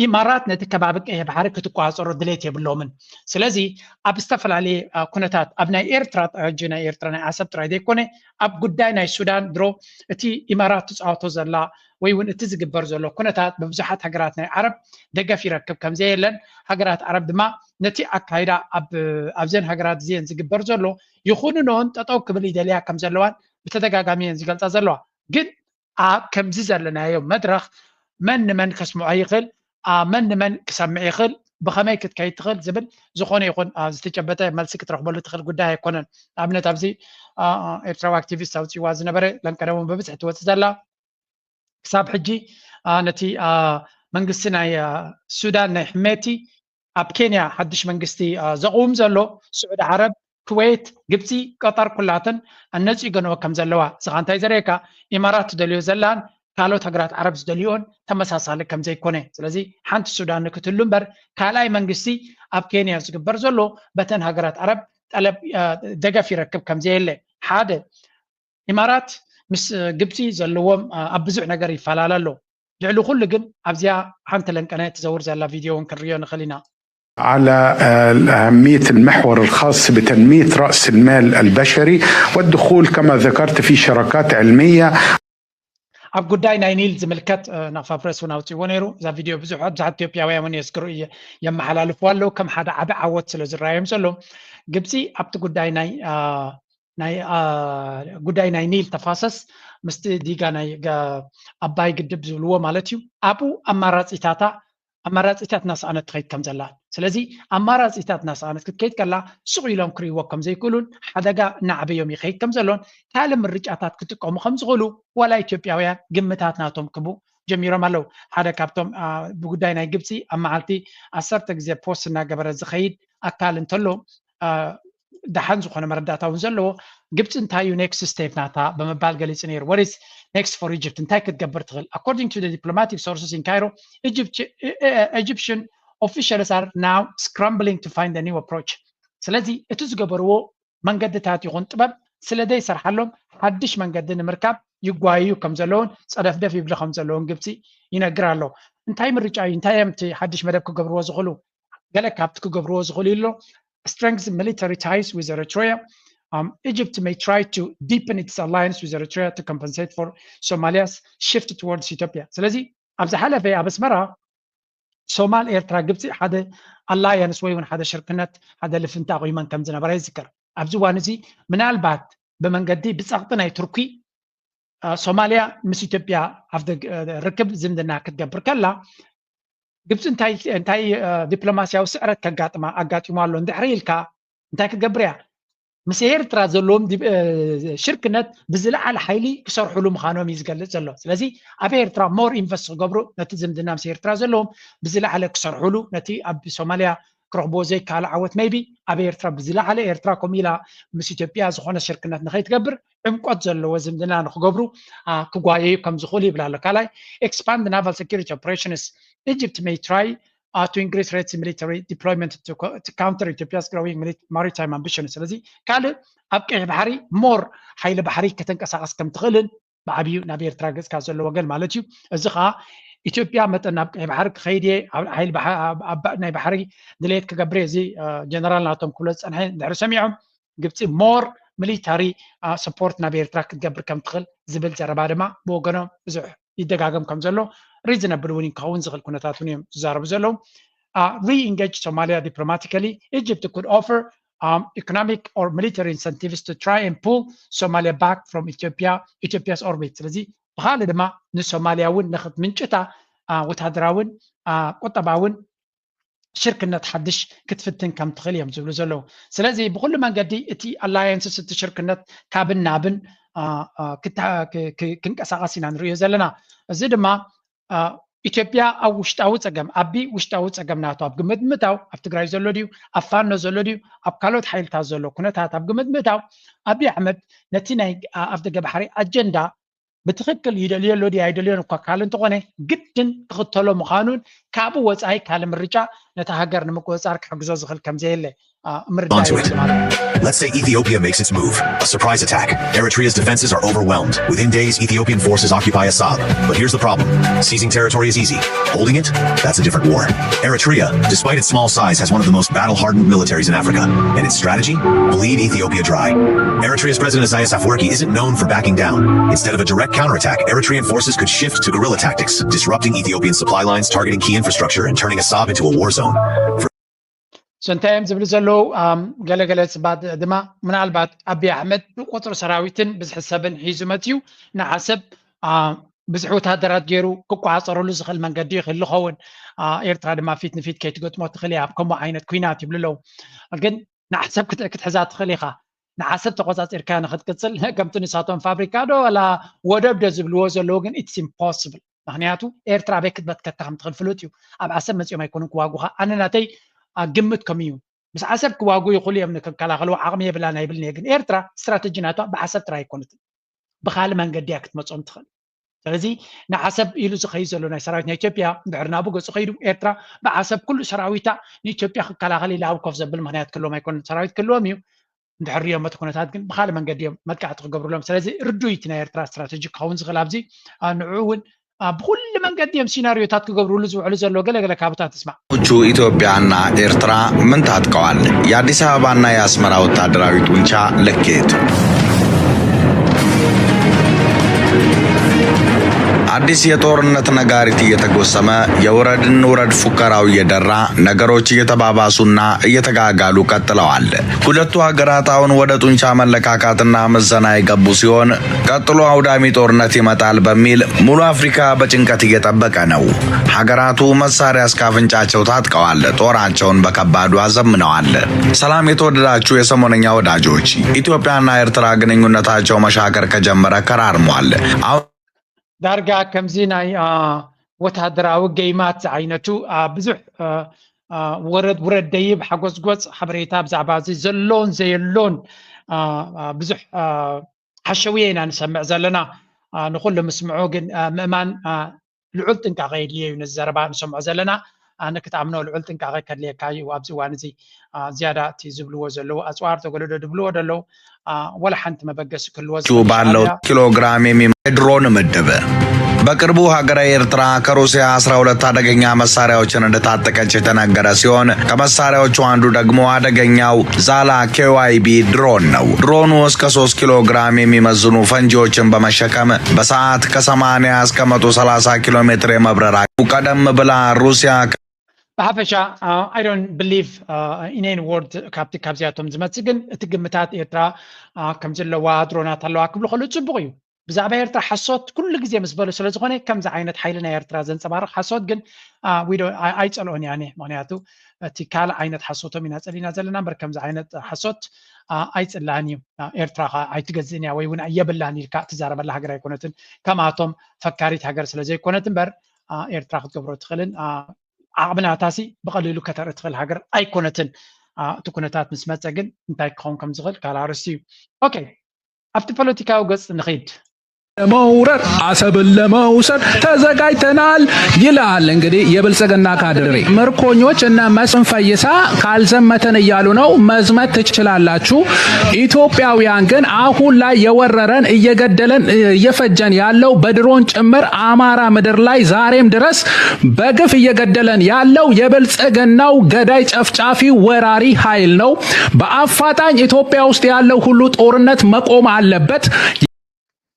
ኢማራት ነቲ ከባቢ ቀይሕ ባሕሪ ክትቆፃፀሮ ድሌት የብሎምን። ስለዚ ኣብ ዝተፈላለየ ኩነታት ኣብ ናይ ኤርትራ ሕጂ ናይ ኤርትራ ናይ ዓሰብ ጥራይ ዘይኮነ ኣብ ጉዳይ ናይ ሱዳን ድሮ እቲ ኢማራት ትፃወቶ ዘላ ወይ እውን እቲ ዝግበር ዘሎ ኩነታት ብብዙሓት ሃገራት ናይ ዓረብ ደገፍ ይረክብ ከምዘየለን ሃገራት ዓረብ ድማ ነቲ ኣካይዳ ኣብዘን ሃገራት እዚአን ዝግበር ዘሎ ይኹንኖን ጠጠው ክብል ይደልያ ከም ዘለዋን ብተደጋጋሚ እየን ዝገልፃ ዘለዋ። ግን ኣብ ከምዚ ዘለናዮ መድረኽ መን ንመን ከስምዖ ይኽእል፣ መን ንመን ክሰምዕ ይኽእል፣ ብኸመይ ክትከይድ ትኽእል ዝብል ዝኾነ ይኹን ዝተጨበጠ መልሲ ክትረኽበሉ ትኽእል ጉዳይ ኣይኮነን። ንኣብነት ኣብዚ ኤርትራዊ ኣክቲቪስት ኣውፅዋ ዝነበረ ለንቀደሞን ብብዝሒ ትወፅእ ዘላ ክሳብ ሕጂ ነቲ መንግስቲ ናይ ሱዳን ናይ ሕሜቲ ኣብ ኬንያ ሓድሽ መንግስቲ ዘቕውም ዘሎ ስዑዲ ዓረብ፣ ኩዌት፣ ግብፂ፣ ቀጠር ኩላተን ኣነፂገንኦ ከም ዘለዋ። እዚ ኸዓ እንታይ ዘርእየካ? ኢማራት ትደልዮ ዘላን ካልኦት ሃገራት ዓረብ ዝደልዮን ተመሳሳሊ ከም ዘይኮነ። ስለዚ ሓንቲ ሱዳን ንክትህሉ እምበር ካልኣይ መንግስቲ ኣብ ኬንያ ዝግበር ዘሎ በተን ሃገራት ዓረብ ጠለብ ደገፍ ይረክብ ከም ዘየለ ሓደ ኢማራት ምስ ግብፂ ዘለዎም ኣብ ብዙሕ ነገር ይፈላለ ኣሎ። ልዕሊ ኩሉ ግን ኣብዚኣ ሓንቲ ለንቀነ ትዘውር ዘላ ቪድዮ እውን ክንሪኦ ንኽእል ኢና። على أهمية المحور الخاص بتنمية رأس المال البشري والدخول كما ذكرت في شراكات علمية. ኣብ ጉዳይ ናይ ኒል ዝምልከት ናፋ ፕረስ እውን ኣውፅዎ ነይሩ። እዛ ቪድዮ ብዙሕ ብዙሓት ኢትዮጵያውያን እውን የስክሩ የመሓላልፍዋ ኣለዉ ከም ሓደ ዓቢ ዓወት ስለ ዝረኣዮም ዘሎ። ግብፂ ኣብቲ ጉዳይ ናይ ናይ ጉዳይ ናይ ኒል ተፋሰስ ምስቲ ዲጋ ናይ ኣባይ ግድብ ዝብልዎ ማለት እዩ ኣብኡ ኣማራፂታታ ኣማራፂታት እናሰኣነት ትኸይድ ከም ዘላ። ስለዚ ኣማራፂታት እናሰኣነት ክትከይድ ከላ ስቕ ኢሎም ክርእይዎ ከም ዘይክእሉን ሓደጋ እናዓበዮም ይኸይድ ከም ዘሎን ካልእ ምርጫታት ክጥቀሙ ከም ዝኽእሉ ዋላ ኢትዮጵያውያን ግምታት ናቶም ክቡ ጀሚሮም ኣለዉ። ሓደ ካብቶም ብጉዳይ ናይ ግብፂ ኣብ መዓልቲ ዓሰርተ ግዜ ፖስት እናገበረ ዝኸይድ ኣካል እንተሎ ደሓን ዝኾነ መረዳእታ እውን ዘለዎ ግብፂ እንታይ እዩ ኔክስት ስቴፕ ናታ ብምባል ገሊፁ ነይሩ። What is next for Egypt? እንታይ ክትገብር ትኽእል? According to the diplomatic sources in Cairo, Egyptian officials are now scrambling to find a new approach. ስለዚ እቲ ዝገበርዎ መንገድታት ይኹን ጥበብ ስለ ዘይሰርሓሎም ሓድሽ መንገዲ ንምርካብ ይጓየዩ ከም ዘለውን ፀደፍደፍ ይብሉ ከም ዘለውን ግብፂ ይነግር ኣሎ። እንታይ ምርጫ እዩ? እንታይ እዮም እቲ ሓድሽ መደብ ክገብርዎ ዝኽእሉ? ገለ ካብቲ ክገብርዎ ዝኽእሉ ኣሎ። Strengthen military ties with Eritrea. Um, Egypt may try to deepen its alliance with Eritrea to compensate for Somalia's shift towards Ethiopia. ስለዚ ኣብ ዝሓለፈ ኣብ ኣስመራ ሶማል ኤርትራ ግብፂ ሓደ ኣላያንስ ወይ እውን ሓደ ሽርክነት ሓደ ልፍንቲ ኣቑመን ከም ዝነበራ ይዝከር። ኣብዚ እዋን እዚ ምናልባት ብመንገዲ ብፀቕጢ ናይ ቱርኪ ሶማልያ ምስ ኢትዮጵያ ኣብ ርክብ ዝምድና ክትገብር ከላ ግብፂ እንታይ ዲፕሎማስያዊ ስዕረት ከጋጥማ ኣጋጢሙ ኣሎ እንድሕሪ ኢልካ እንታይ ክትገብር እያ? ምስ ኤርትራ ዘለዎም ሽርክነት ብዝለዓለ ሓይሊ ክሰርሕሉ ምዃኖም እዩ ዝገልፅ ዘሎ። ስለዚ ኣብ ኤርትራ ሞር ኢንቨስት ክገብሩ ነቲ ዝምድና ምስ ኤርትራ ዘለዎም ብዝለዓለ ክሰርሕሉ ነቲ ኣብ ሶማልያ ክረኽብዎ ዘይከኣሉ ዓወት maybe ኣብ ኤርትራ ብዝለዓለ ኤርትራ ከምኡ ኢላ ምስ ኢትዮጵያ ዝኾነ ሽርክነት ንኸይትገብር ዕምቆት ዘለዎ ዝምድና ንክገብሩ ክጓየዩ ከም ዝኽእሉ ይብል ኣሎ። ካልኣይ expand naval security operations Egypt may try uh, to increase Red Sea military deployment to, to counter Ethiopia's growing maritime ambition። ስለዚ ካልእ ኣብ ቀይሕ ባሕሪ ሞር ሓይሊ ባሕሪ ከተንቀሳቀስ ከም ትኽእልን ብዓብዩ ናብ ኤርትራ ገፅካ ዘሎ ወገን ማለት እዩ። እዚ ከዓ ኢትዮጵያ መጠን ናብ ቀይሕ ባሕሪ ክኸይድ እየ ናይ ባሕሪ ድሌት ክገብር እዚ ጀነራል ናቶም ክብሎ ዝፀንሐ እንድሕሪ ሰሚዖም ግብፂ ሞር ሚሊታሪ ሰፖርት ናብ ኤርትራ ክትገብር ከም ትኽእል ዝብል ዘረባ ድማ ብወገኖም ብዙሕ ይደጋገም ከም ዘሎ ሪዝነብል እውን ክኸውን ዝኽእል ኩነታት እውን እዮም ዝዛረቡ ዘለዉ። Re-engage Somalia diplomatically, Egypt could offer um, economic or military incentives to try and pull Somalia back from Ethiopia, Ethiopia's orbit. ስለዚ ብካልእ ድማ ንሶማልያ እውን ንክትምንጭታ ወታደራውን ቁጠባውን ሽርክነት ሓድሽ ክትፍትን ከም ትኽእል እዮም ዝብሉ ዘለዉ። ስለዚ ብኩሉ መንገዲ እቲ ኣላያንስስ፣ እቲ ሽርክነት ካብን ናብን ክንቀሳቐስ ኢና ንሪኦ ዘለና። እዚ ድማ ኢትዮጵያ ኣብ ውሽጣዊ ፀገም፣ ኣቢ ውሽጣዊ ፀገም ናቱ ኣብ ግምት ምእታው፣ ኣብ ትግራይ ዘሎ ድዩ፣ ኣብ ፋኖ ዘሎ ድዩ፣ ኣብ ካልኦት ሓይልታት ዘሎ ኩነታት ኣብ ግምት ምእታው፣ ኣቢ ኣሕመድ ነቲ ናይ ኣፍ ደገ ባሕሪ ኣጀንዳ ብትኽክል ይደልዮ ኣሎ ድዩ ኣይደልዮን እኳ ካልእ እንተኾነ፣ ግድን ክኽተሎ ምዃኑን ካብኡ ወፃኢ ካልእ ምርጫ ነታ ሃገር ንምቁፅፃር ክሕግዞ ዝኽእል ከም ዘየለ ምርዳእ። Let's say Ethiopia makes its move. A surprise attack. Eritrea's defenses are overwhelmed. Within days, Ethiopian forces occupy Assab. But here's the problem. Seizing territory is easy. Holding it? That's a different war. Eritrea, despite its small size, has one of the most battle-hardened militaries in Africa. And its strategy? Bleed Ethiopia dry. Eritrea's President Isaias Afwerki isn't known for backing down. Instead of a direct counterattack, Eritrean forces could shift to guerrilla tactics, disrupting Ethiopian supply lines, targeting key infrastructure, and turning Assab into a war zone. So እንታይ እዮም ዝብሉ ዘለዉ? ገለገለ ስባት ድማ ምናልባት ኣቢ ኣሕመድ ብቁፅሪ ሰራዊትን ብዝሒ ሰብን ሒዙ መፅዩ ንዓሰብ ብዙሕ ወታደራት ገይሩ ክቋፀረሉ ዝኽእል መንገዲ ይኽእል ዝኸውን። ኤርትራ ድማ ፊት ንፊት ከይትገጥሞ ትኽእል እያ ኣብ ከምኡ ዓይነት ኩናት ይብሉ ኣለዉ። ግን ንዓሰብ ክትሕዛ ትኽእል ኢኻ። ንዓሰብ ተቆፃፂርካ ንክትቅፅል ከምቲ ንሳቶም ፋብሪካ ዶ ዋላ ወደብ ዶ ዝብልዎ ዘለዉ ግን it's impossible። ምክንያቱ ኤርትራ ኣበይ ክትበትከካ ከም ትኽእል ፍሉጥ እዩ። ኣብ ዓሰብ መፂኦም ኣይኮኑን ክዋጉኻ። ኣነ ናተይ ግምት ከምኡ እዩ። ምስ ዓሰብ ክዋጉ ይኽእሉ እዮም ንክከላኸልዎ ዓቕሚ የብላን ኣይብልን እየ። ግን ኤርትራ ስትራተጂ ናቷ ብዓሰብ ጥራይ ኣይኮነትን። ብካልእ መንገዲ እያ ክትመፅኦም ትኽእል። ስለዚ ንዓሰብ ኢሉ ዝኸይድ ዘሎ ናይ ሰራዊት ናይ ኢትዮጵያ እንድሕር ናብኡ ገፁ ከይዱ ኤርትራ ብዓሰብ ኩሉ ሰራዊታ ንኢትዮጵያ ክከላኸል ኢላ ኣብ ኮፍ ዘብል ምክንያት ክህልዎም ኣይኮነን። ሰራዊት ክህልዎም እዩ። እንድሕር ሪኦም እቲ ኩነታት ግን ብካልእ መንገዲ እዮም መጥቃዕቲ ክገብሩሎም። ስለዚ ርዱይ እቲ ናይ ኤርትራ ስትራተጂ ክኸውን ዝኽእል ኣብዚ ንዕኡ እውን ብኩሉ መንገዲ እዮም ሲናሪዮታት ክገብሩሉ ዝውዕሉ ዘሎ። ገለገለ ካብታት ንስማዕ። ቹ ኢትዮጵያና ኤርትራ ምን ታጥቀዋል? የአዲስ አበባና የአስመራ ወታደራዊ ጡንቻ ልኬት። አዲስ የጦርነት ነጋሪት እየተጎሰመ፣ የውረድ እንውረድ ፉከራው እየደራ፣ ነገሮች እየተባባሱና እየተጋጋሉ ቀጥለዋል። ሁለቱ ሀገራት አሁን ወደ ጡንቻ መለካካትና ምዘና የገቡ ሲሆን ቀጥሎ አውዳሚ ጦርነት ይመጣል በሚል ሙሉ አፍሪካ በጭንቀት እየጠበቀ ነው። ሀገራቱ መሳሪያ እስከ አፍንጫቸው ታጥቀዋል፣ ጦራቸውን በከባዱ አዘምነዋል። ሰላም የተወደዳችሁ የሰሞነኛ ወዳጆች፣ ኢትዮጵያና ኤርትራ ግንኙነታቸው መሻከር ከጀመረ ከራርሟል። አሁን ዳርጋ ከምዚ ናይ ወታደራዊ ገይማት ዝዓይነቱ ብዙሕ ወረድ ውረድ ደይብ ሓጎስጎስ ሓበሬታ ብዛዕባ እዚ ዘሎን ዘየሎን ብዙሕ ሓሸውየ ኢና ንሰምዕ ዘለና። ንኩሉ ምስምዑ ግን ምእማን ልዑል ጥንቃቐ የድልዮ እዩ። ነዚ ዘረባ ንሰምዖ ዘለና ኣነ ክትኣምኖ ልዑል ጥንቃቐ ከድልየካ እዩ። ኣብዚ እዋን እዚ ዝያዳ እቲ ዝብልዎ ዘለዉ ኣፅዋር ተገለዶ ድብልዎ ደለዉ ወላ ሓንቲ መበገሲ ክህልዎ ባለው ኪሎግራም የሚ ድሮን ምድብ በቅርቡ ሀገረ ኤርትራ ከሩሲያ አስራ ሁለት አደገኛ መሳሪያዎችን እንደታጠቀች የተነገረ ሲሆን ከመሳሪያዎቹ አንዱ ደግሞ አደገኛው ዛላ ኬዋይቢ ድሮን ነው። ድሮኑ እስከ ሶስት ኪሎ ግራም የሚመዝኑ ፈንጂዎችን በመሸከም በሰዓት ከ ሰማንያ እስከ መቶ ሰላሳ ኪሎ ሜትር የመብረር አቅሙ ቀደም ብላ ሩሲያ ብሓፈሻ I don't believe in any word ካብቲ ካብዚኣቶም ዝመፅእ ግን እቲ ግምታት ኤርትራ ከም ዘለዋ ድሮናት ኣለዋ ክብሉ ከሉ ፅቡቅ እዩ። ብዛዕባ ኤርትራ ሓሶት ኩሉ ግዜ ምስ በሉ ስለ ዝኾነ ከምዚ ዓይነት ሓይሊ ናይ ኤርትራ ዘንፀባርቕ ሓሶት ግን ኣይፀልኦን እየ ኣነ። ምክንያቱ እቲ ካልእ ዓይነት ሓሶቶም ኢና ፀሊና ዘለና እምበር ከምዚ ዓይነት ሓሶት ኣይፅላን እዩ። ኤርትራ ከዓ ኣይትገዝእን እያ ወይ እውን የብላን ኢልካ እትዛረበላ ሃገር ኣይኮነትን። ከምኣቶም ፈካሪት ሃገር ስለ ዘይኮነት እምበር ኤርትራ ክትገብሮ ትኽእልን ዓቕሚ ናታሲ ብቐሊሉ ከተርኢ ትኽእል ሃገር ኣይኮነትን። እቲ ኩነታት ምስ መፀ ግን እንታይ ክኸውን ከም ዝኽእል ካልእ ኣርእስቲ እዩ። ኦኬ ኣብቲ ፖለቲካዊ ገፅ ንኺድ። ለመውረር አሰብን ለመውሰድ ተዘጋጅተናል ይላል እንግዲህ የብልጽግና ካድሬ። ምርኮኞች እነ መስፍን ፈይሳ ካልዘመትን እያሉ ነው። መዝመት ትችላላችሁ። ኢትዮጵያውያን ግን አሁን ላይ የወረረን እየገደለን እየፈጀን ያለው በድሮን ጭምር አማራ ምድር ላይ ዛሬም ድረስ በግፍ እየገደለን ያለው የብልጽግናው ገዳይ ጨፍጫፊ ወራሪ ኃይል ነው። በአፋጣኝ ኢትዮጵያ ውስጥ ያለው ሁሉ ጦርነት መቆም አለበት።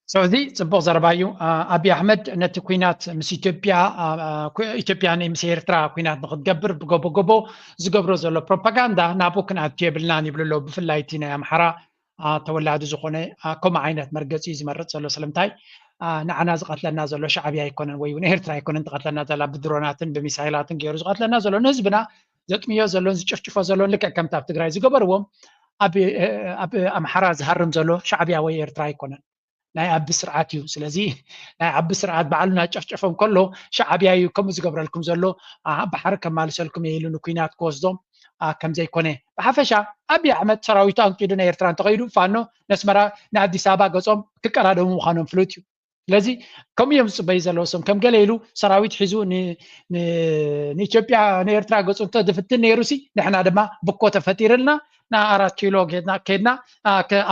So እዚ ፅቡቅ ዘረባ እዩ። ኣቢ ኣሕመድ ነቲ ኩናት ምስ ኢትዮጵያ ኢትዮጵያ ምስ ኤርትራ ኩናት ንክትገብር ብጎቦ ጎቦ ዝገብሮ ዘሎ ፕሮፓጋንዳ ናብኡ ክንኣቱ የብልናን ይብሉ ኣለዉ። ብፍላይ እቲ ናይ ኣምሓራ ተወላዲ ዝኾነ ከምኡ ዓይነት መርገፂ እዩ ዝመርፅ ዘሎ። ስለምንታይ ንዓና ዝቀትለና ዘሎ ሻዕብያ ኣይኮነን ወይ እውን ኤርትራ ኣይኮነን ትቀትለና ዘላ ብድሮናትን ብሚሳይላትን ገይሩ ዝቀትለና ዘሎ ንህዝብና ዘጥምዮ ዘሎን ዝጭፍጭፎ ዘሎን ልክዕ ከምቲ ኣብ ትግራይ ዝገበርዎም ኣብ ኣምሓራ ዝሃርም ዘሎ ሻዕብያ ወይ ኤርትራ ኣይኮነን። ናይ ዓቢ ስርዓት እዩ። ስለዚ ናይ ዓቢ ስርዓት ባዕሉ ናጨፍጨፎም ከሎ ሻዕብያ እዩ ከምኡ ዝገብረልኩም ዘሎ፣ ባሕሪ ከማልሰልኩም እየ ኢሉ ንኲናት ክወስዶም ከምዘይኮነ። ብሓፈሻ ኣብይ ኣሕመድ ሰራዊቱ ኣንቂዱ ናይ ኤርትራ እንተኸይዱ ፋኖ ነስመራ ንኣዲስ ኣበባ ገጾም ክቀዳደሙ ምዃኖም ፍሉጥ እዩ። ስለዚ ከምኡ እዮም ዝፅበዩ ዘለዉ። እሶም ከም ገለ ኢሉ ሰራዊት ሒዙ ንኢትዮጵያ ንኤርትራ ገፁ እንተዝፍትን ነይሩሲ ንሕና ድማ ብኮ ተፈጢርልና ንኣራት ኪሎ ከድና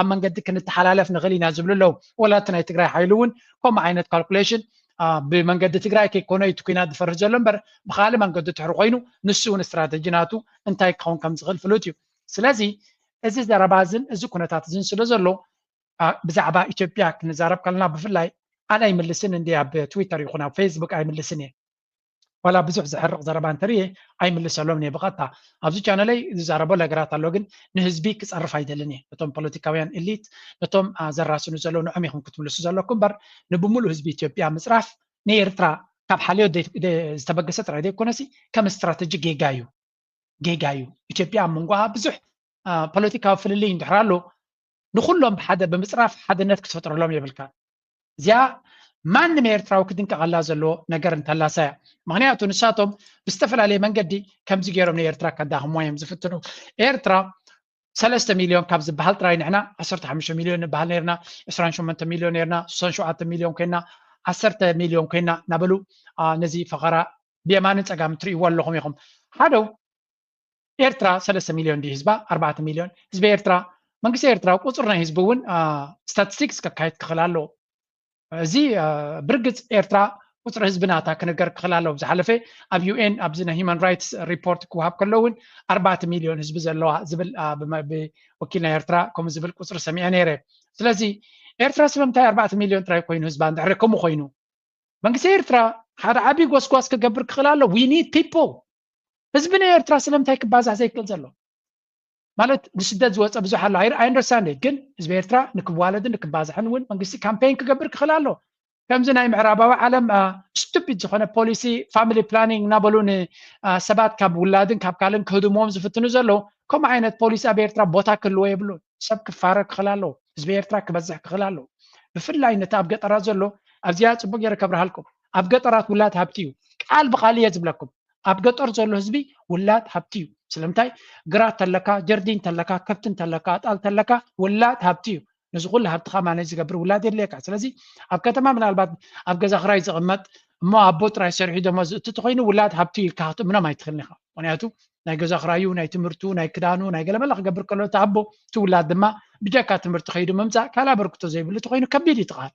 ኣብ መንገዲ ክንተሓላለፍ ንኽእል ኢና ዝብሉ ኣለዉ። ወላ እቲ ናይ ትግራይ ሓይሊ እውን ከምኡ ዓይነት ካልኩሌሽን ብመንገዲ ትግራይ ከይኮነ እቲ ኩናት ዝፈርህ ዘሎ እምበር ብካልእ መንገዲ ትሕሪ ኮይኑ ንሱ እውን ስትራተጂ ናቱ እንታይ ክኸውን ከም ዝኽእል ፍሉጥ እዩ። ስለዚ እዚ ዘረባ እዝን እዚ ኩነታት እዝን ስለ ዘሎ ብዛዕባ ኢትዮጵያ ክንዛረብ ከለና ብፍላይ ኣነ ኣይምልስን እንዲ ኣብ ትዊተር ይኹን ኣብ ፌስቡክ ኣይምልስን እየ። ዋላ ብዙሕ ዘሕርቕ ዘረባ እንተርየ ኣይምልሰሎም እየ ብቐጥታ። ኣብዚ ቻነለይ ዝዛረቦ ነገራት ኣሎ፣ ግን ንህዝቢ ክጸርፍ ኣይደልን እየ። ነቶም ፖለቲካውያን ኤሊት፣ ነቶም ዘራስኑ ዘለዉ ንዖም ኢኹም ክትምልሱ ዘለኩም እምበር ንብሙሉእ ህዝቢ ኢትዮጵያ ምጽራፍ ንኤርትራ ካብ ሓልዮት ዝተበገሰ ጥራይ ዘይኮነሲ ከም ስትራተጂ ጌጋ እዩ። ጌጋ እዩ። ኢትዮጵያ ኣብ መንጎኣ ብዙሕ ፖለቲካዊ ፍልልይ እንድሕር ኣሎ ንኩሎም ብሓደ ብምፅራፍ ሓድነት ክትፈጥረሎም የብልካ። እዚኣ ማንም ኤርትራዊ ክድንቀቐላ ዘለዎ ነገር እንተላሳ እያ። ምክንያቱ ንሳቶም ብዝተፈላለየ መንገዲ ከምዚ ገይሮም ንኤርትራ ከዳኽምዋ እዮም ዝፍትኑ። ኤርትራ ሰለስተ ሚልዮን ካብ ዝበሃል ጥራይ ንሕና ዓሰርተ ሓሙሽተ ሚልዮን ንበሃል ነርና፣ ዕስራን ሸሞንተ ሚልዮን ነርና፣ ስሳን ሸውዓተ ሚልዮን ኮይና፣ ዓሰርተ ሚልዮን ኮይና እናበሉ ነዚ ፈኸራ ብየማንን ፀጋምን ትርእይዎ ኣለኹም ኢኹም። ሓደው ኤርትራ ሰለስተ ሚልዮን ድዩ ህዝባ? ኣርባዕተ ሚልዮን ህዝቢ ኤርትራ። መንግስቲ ኤርትራ ቁፅሪ ናይ ህዝቢ እውን ስታቲስቲክስ ከካየድ ክኽእል ኣለዎ። እዚ ብርግፅ ኤርትራ ቁፅሪ ህዝቢ ናታ ክነገር ክኽእል ኣለዎ። ብዝሓለፈ ኣብ ዩኤን ኣብዚ ናይ ሂማን ራይትስ ሪፖርት ክወሃብ ከሎ እውን ኣርባዕተ ሚልዮን ህዝቢ ዘለዋ ዝብል ብወኪል ናይ ኤርትራ ከምኡ ዝብል ቁፅሪ ሰሚዐ ነይረ። ስለዚ ኤርትራ ስለምንታይ ኣርባዕተ ሚልዮን ጥራይ ኮይኑ ህዝባ እንድሕር ከምኡ ኮይኑ መንግስቲ ኤርትራ ሓደ ዓብዪ ጎስጓስ ክገብር ክኽእል ኣሎ። We need people። ህዝቢ ናይ ኤርትራ ስለምንታይ ክባዛሕ ዘይክእል ዘሎ? ማለት ንስደት ዝወፀ ብዙሕ ኣሎ። I understand it። ግን ህዝቢ ኤርትራ ንክዋለድን ንክባዛሕን እውን መንግስቲ ካምፔን ክገብር ክኽእል ኣሎ። ከምዚ ናይ ምዕራባዊ ዓለም ስቱፒድ ዝኾነ ፖሊሲ ፋሚሊ ፕላኒንግ እናበሉ ንሰባት ካብ ውላድን ካብ ካልእን ክህድምዎም ዝፍትኑ ዘለዉ ከምኡ ዓይነት ፖሊሲ ኣብ ኤርትራ ቦታ ክህልዎ የብሉን። ሰብ ክፋረ ክኽእል ኣለዎ። ህዝቢ ኤርትራ ክበዝሕ ክኽእል ኣለዎ። ብፍላይ ነቲ ኣብ ገጠራት ዘሎ ኣብዚኣ ፅቡቅ ገይረ ከብርሃልኩም ኣብ ገጠራት ውላድ ሃብቲ እዩ። ቃል ብቃል እየ ዝብለኩም። ኣብ ገጠር ዘሎ ህዝቢ ውላድ ሃብቲ እዩ። ስለምንታይ ግራት ተለካ ጀርዲን ተለካ ከብቲ እንተለካ ኣጣል ተለካ ውላድ ሃብቲ እዩ። ነዚ ኩሉ ሃብትኻ ማነጅ ዝገብር ውላድ የድልየካ። ስለዚ ኣብ ከተማ ምናልባት ኣብ ገዛ ክራይ ዝቕመጥ እሞ ኣቦ ጥራይ ሰሪሑ ደሞዝ እቲ ተኮይኑ ውላድ ሃብቲ ኢልካ ክትእምኖም ኣይትኽእልን ኢኻ። ምክንያቱ ናይ ገዛ ክራዩ፣ ናይ ትምህርቱ፣ ናይ ክዳኑ፣ ናይ ገለመለ ክገብር ከሎ እቲ ኣቦ እቲ ውላድ ድማ ብጀካ ትምህርቲ ከይዱ ምምፃእ ካልእ ኣበርክቶ ዘይብሉ ተኮይኑ ከቢድ እዩ ትቕሃል።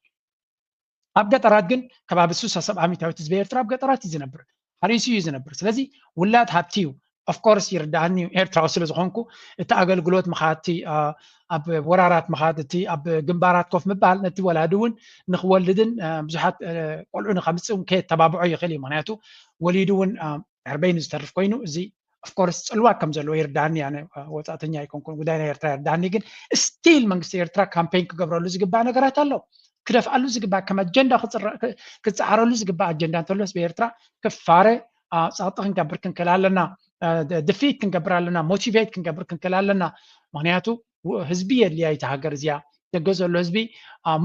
ኣብ ገጠራት ግን ከባቢ ስሳ ሰብዓ ሚታዊት ህዝቢ ኤርትራ ኣብ ገጠራት እዩ ዝነብር፣ ሓሪሱ እዩ ዝነብር። ስለዚ ውላድ ሃብቲ እዩ። ኦፍኮርስ ይርዳእኒ እዩ ኤርትራዊ ስለ ዝኾንኩ እቲ ኣገልግሎት ምኻድቲ ኣብ ወራራት ምኻድ እቲ ኣብ ግንባራት ኮፍ ምባል ነቲ ወላዲ እውን ንክወልድን ብዙሓት ቆልዑ ንከምፅእ እውን ከየተባብዖ ይኽእል እዩ። ምክንያቱ ወሊዱ እውን ድሕሪ በይኑ ዝተርፍ ኮይኑ እዚ ኦፍኮርስ ፅልዋ ከም ዘለዎ ይርዳእኒ። ኣነ ወፃእተኛ ኣይኮንኩን፣ ጉዳይ ናይ ኤርትራ ይርዳእኒ። ግን ስቲል መንግስቲ ኤርትራ ካምፔን ክገብረሉ ዝግባእ ነገራት ኣሎ፣ ክደፍኣሉ ዝግባእ ከም ኣጀንዳ ክፀዓረሉ ዝግባእ ኣጀንዳ እንተሎ ህዝቢ ኤርትራ ክፋረ ፀቕጢ ክንገብር ክንክእል ኣለና፣ ድፊት ክንገብር ኣለና፣ ሞቲቬት ክንገብር ክንክእል ኣለና። ምክንያቱ ህዝቢ የድልያ እታ ሃገር እዚኣ። ደገ ዘሎ ህዝቢ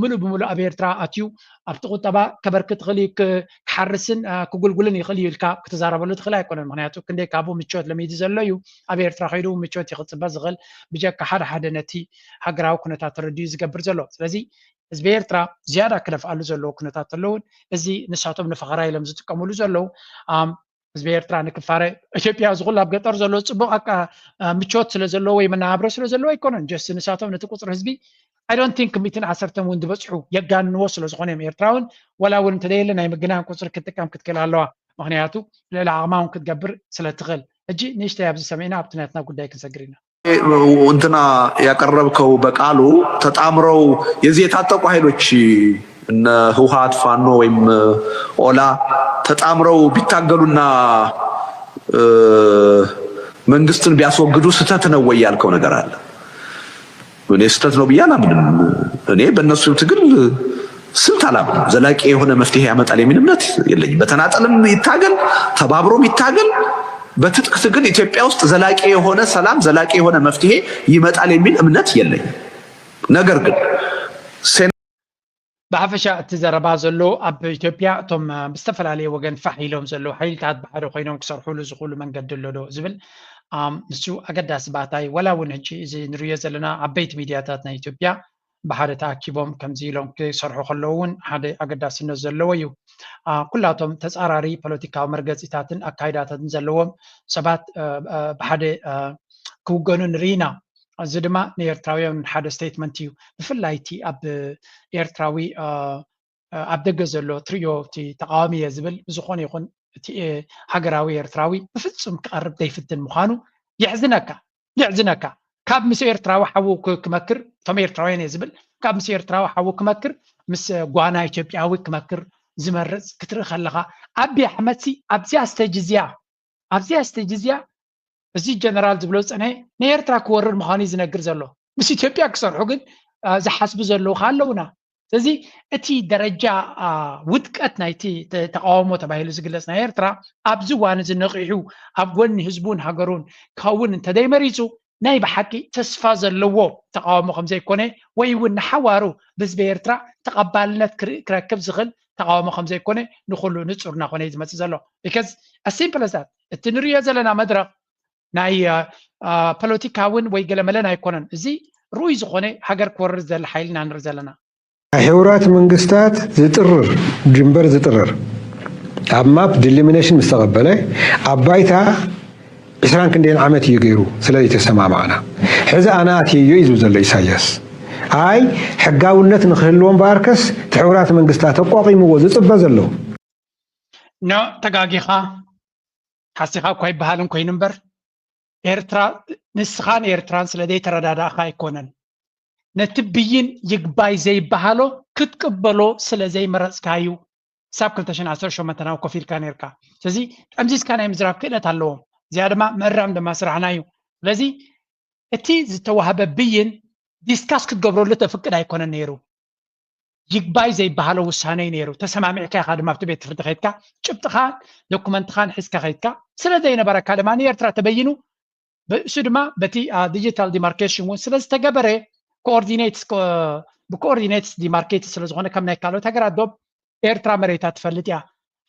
ምሉእ ብምሉእ ኣብ ኤርትራ ኣትዩ ኣብቲ ቁጠባ ከበርክት ይኽእል እዩ፣ ክሓርስን ክጉልጉልን ይኽእል እዩ ኢልካ ክትዛረበሉ ትኽእል ኣይኮነን። ምክንያቱ ክንደይ ካብኡ ምቾት ለሚዱ ዘሎ እዩ። ኣብ ኤርትራ ከይዱ ምቾት እዩ ክፅበ ዝኽእል ብጀካ ሓደ ሓደ ነቲ ሃገራዊ ኩነታት ተረዲኡ ዝገብር ዘሎ። ስለዚ ህዝቢ ኤርትራ ዝያዳ ክደፍኣሉ ዘለዎ ኩነታት ኣለውን እዚ ንሳቶም ንፈኸራ ኢሎም ዝጥቀምሉ ዘለዉ ህዝቢ ኤርትራ ንክፋረ ኢትዮጵያ እዚ ኩሉ ኣብ ገጠር ዘሎ ፅቡቅ ምቾት ስለ ዘለዎ ወይ መናብሮ ስለ ዘለዎ ኣይኮነን። ጀስት ንሳቶም ነቲ ቁፅሪ ህዝቢ I don't think ሚእትን ዓሰርተን እውን ዝበፅሑ የጋንንዎ ስለ ዝኾነ እዮም። ኤርትራ እውን ወላ እውን እንተደየለ ናይ ምግናን ቁፅሪ ክትጥቀም ክትክእል ኣለዋ። ምክንያቱ ልዕሊ ዓቕማ እውን ክትገብር ስለ ትኽእል። ሕጂ ንእሽተይ ኣብዚ ሰሚዕና ኣብቲ ናትና ጉዳይ ክንሰግር ኢና። እንትና ያቀረብከው በቃሉ ተጣምረው የዚህ የታጠቁ ኃይሎች እነ ህወሓት ፋኖ ወይም ኦላ ተጣምረው ቢታገሉና መንግስትን ቢያስወግዱ ስተት ነው ወይ ያልከው ነገር አለ። እኔ ስተት ነው ብዬ አላምንም። እኔ በእነሱ ትግል ስልት አላምንም። ዘላቂ የሆነ መፍትሄ ያመጣል የሚል እምነት የለኝም። በተናጠልም ይታገል ተባብሮም ይታገል በትጥቅ ትግል ኢትዮጵያ ውስጥ ዘላቂ የሆነ ሰላም፣ ዘላቂ የሆነ መፍትሄ ይመጣል የሚል እምነት የለኝም። ነገር ግን ብሓፈሻ እቲ ዘረባ ዘሎ ኣብ ኢትዮጵያ እቶም ብዝተፈላለየ ወገን ፋሕ ኢሎም ዘለዉ ሓይልታት ብሓደ ኮይኖም ክሰርሕሉ ዝኽእሉ መንገዲ ኣሎ ዶ ዝብል ንሱ ኣገዳሲ ባእታይ፣ ወላ እውን ሕጂ እዚ ንሪዮ ዘለና ዓበይቲ ሚድያታት ናይ ኢትዮጵያ ብሓደ ተኣኪቦም ከምዚ ኢሎም ክሰርሑ ከለዉ እውን ሓደ ኣገዳስነት ዘለዎ እዩ። ኩላቶም ተፃራሪ ፖለቲካዊ መርገፂታትን ኣካይዳታትን ዘለዎም ሰባት ብሓደ ክውገኑ ንርኢ ኢና። እዚ ድማ ንኤርትራውያን ሓደ ስቴትመንት እዩ። ብፍላይ እቲ ኣብ ኤርትራዊ ኣብ ደገ ዘሎ ትርእዮ እቲ ተቃዋሚ እየ ዝብል ብዝኾነ ይኹን እቲ ሃገራዊ ኤርትራዊ ብፍጹም ክቐርብ ዘይፍትን ምዃኑ የሕዝነካ። የሕዝነካ። ካብ ምስ ኤርትራዊ ሓዉ ክመክር፣ እቶም ኤርትራውያን እየ ዝብል፣ ካብ ምስ ኤርትራዊ ሓዉ ክመክር ምስ ጓና ኢትዮጵያዊ ክመክር ዝመርጽ ክትርኢ ከለኻ፣ ኣቢ ኣሕመድሲ ኣብዚኣ ስተጅ እዚኣ ኣብዚኣ ስተጅ እዚኣ እዚ ጀነራል ዝብሎ ዝፀንሐ ንኤርትራ ክወርር ምዃኑ እዩ ዝነግር ዘሎ። ምስ ኢትዮጵያ ክሰርሑ ግን ዝሓስቡ ዘለዉ ከ ኣለውና። ስለዚ እቲ ደረጃ ውድቀት ናይቲ ተቃውሞ ተባሂሉ ዝግለፅ ናይ ኤርትራ ኣብዚ እዋን እዚ ነቂሑ ኣብ ጎኒ ህዝቡን ሃገሩን ክኸውን እንተደይመሪፁ ናይ ብሓቂ ተስፋ ዘለዎ ተቃውሞ ከምዘይኮነ ወይ እውን ንሓዋሩ ብህዝቢ ኤርትራ ተቐባልነት ክረክብ ዝኽእል ተቃውሞ ከምዘይኮነ ንኩሉ ንፁር እናኾነ እዩ ዝመፅእ ዘሎ። Because simple as that እቲ ንሪኦ ዘለና መድረኽ ናይ ፖለቲካውን ወይ ገለመለን ኣይኮነን። እዚ ርኡይ ዝኾነ ሃገር ክወርር ዝደሊ ሓይሊ ኢና ንርኢ ዘለና። ናይ ሕቡራት መንግስታት ዝጥርር ድንበር ዝጥርር ኣብ ማፕ ዲሊሚኔሽን ምስ ተቐበለ ኣብ ባይታ ዕስራን ክንደይን ዓመት እዩ ገይሩ ስለ ዘይተሰማማዕና ሕዚ ኣነ ኣትየዮ እዩ ዝብል ዘሎ ኢሳያስ። ኣይ ሕጋውነት ንክህልዎ እምበኣርከስ እቲ ሕቡራት መንግስታት ኣቋቒምዎ ዝፅበ ዘሎ ኖ ተጋጊኻ ሓሲኻ እኳ ይበሃልን ኮይኑ እምበር ኤርትራ ንስኻን ኤርትራን ስለ ዘይተረዳዳእኻ ኣይኮነን ነቲ ብይን ይግባይ ዘይበሃሎ ክትቅበሎ ስለ ዘይመረፅካ እዩ ክሳብ ክልተ ሽሕን ዓሰርተ ሸሞንተ ናብኡ ኮፍ ኢልካ ነይርካ ስለዚ ጠምዚዝካ ናይ ምዝራብ ክእለት ኣለዎም እዚኣ ድማ ምእራም ድማ ስራሕና እዩ ስለዚ እቲ ዝተዋህበ ብይን ዲስካስ ክትገብረሉ ተፍቅድ ኣይኮነን ነይሩ ይግባይ ዘይበሃሎ ውሳነ እዩ ነይሩ። ተሰማሚዕካ ኢኻ ድማ ኣብቲ ቤት ፍርዲ ከይድካ ጭብጥኻን ዶኩመንትኻን ሒዝካ ከይድካ ስለ ዘይነበረካ ድማ ንኤርትራ ተበይኑ ብእሱ ድማ በቲ ዲጂታል ዲማርኬሽን እውን ስለ ዝተገበረ ኮኦርዲኔትስ ብኮኦርዲኔትስ ዲማርኬት ስለ ዝኾነ ከም ናይ ካልኦት ሃገራት ዶብ ኤርትራ መሬታ ትፈልጥ እያ።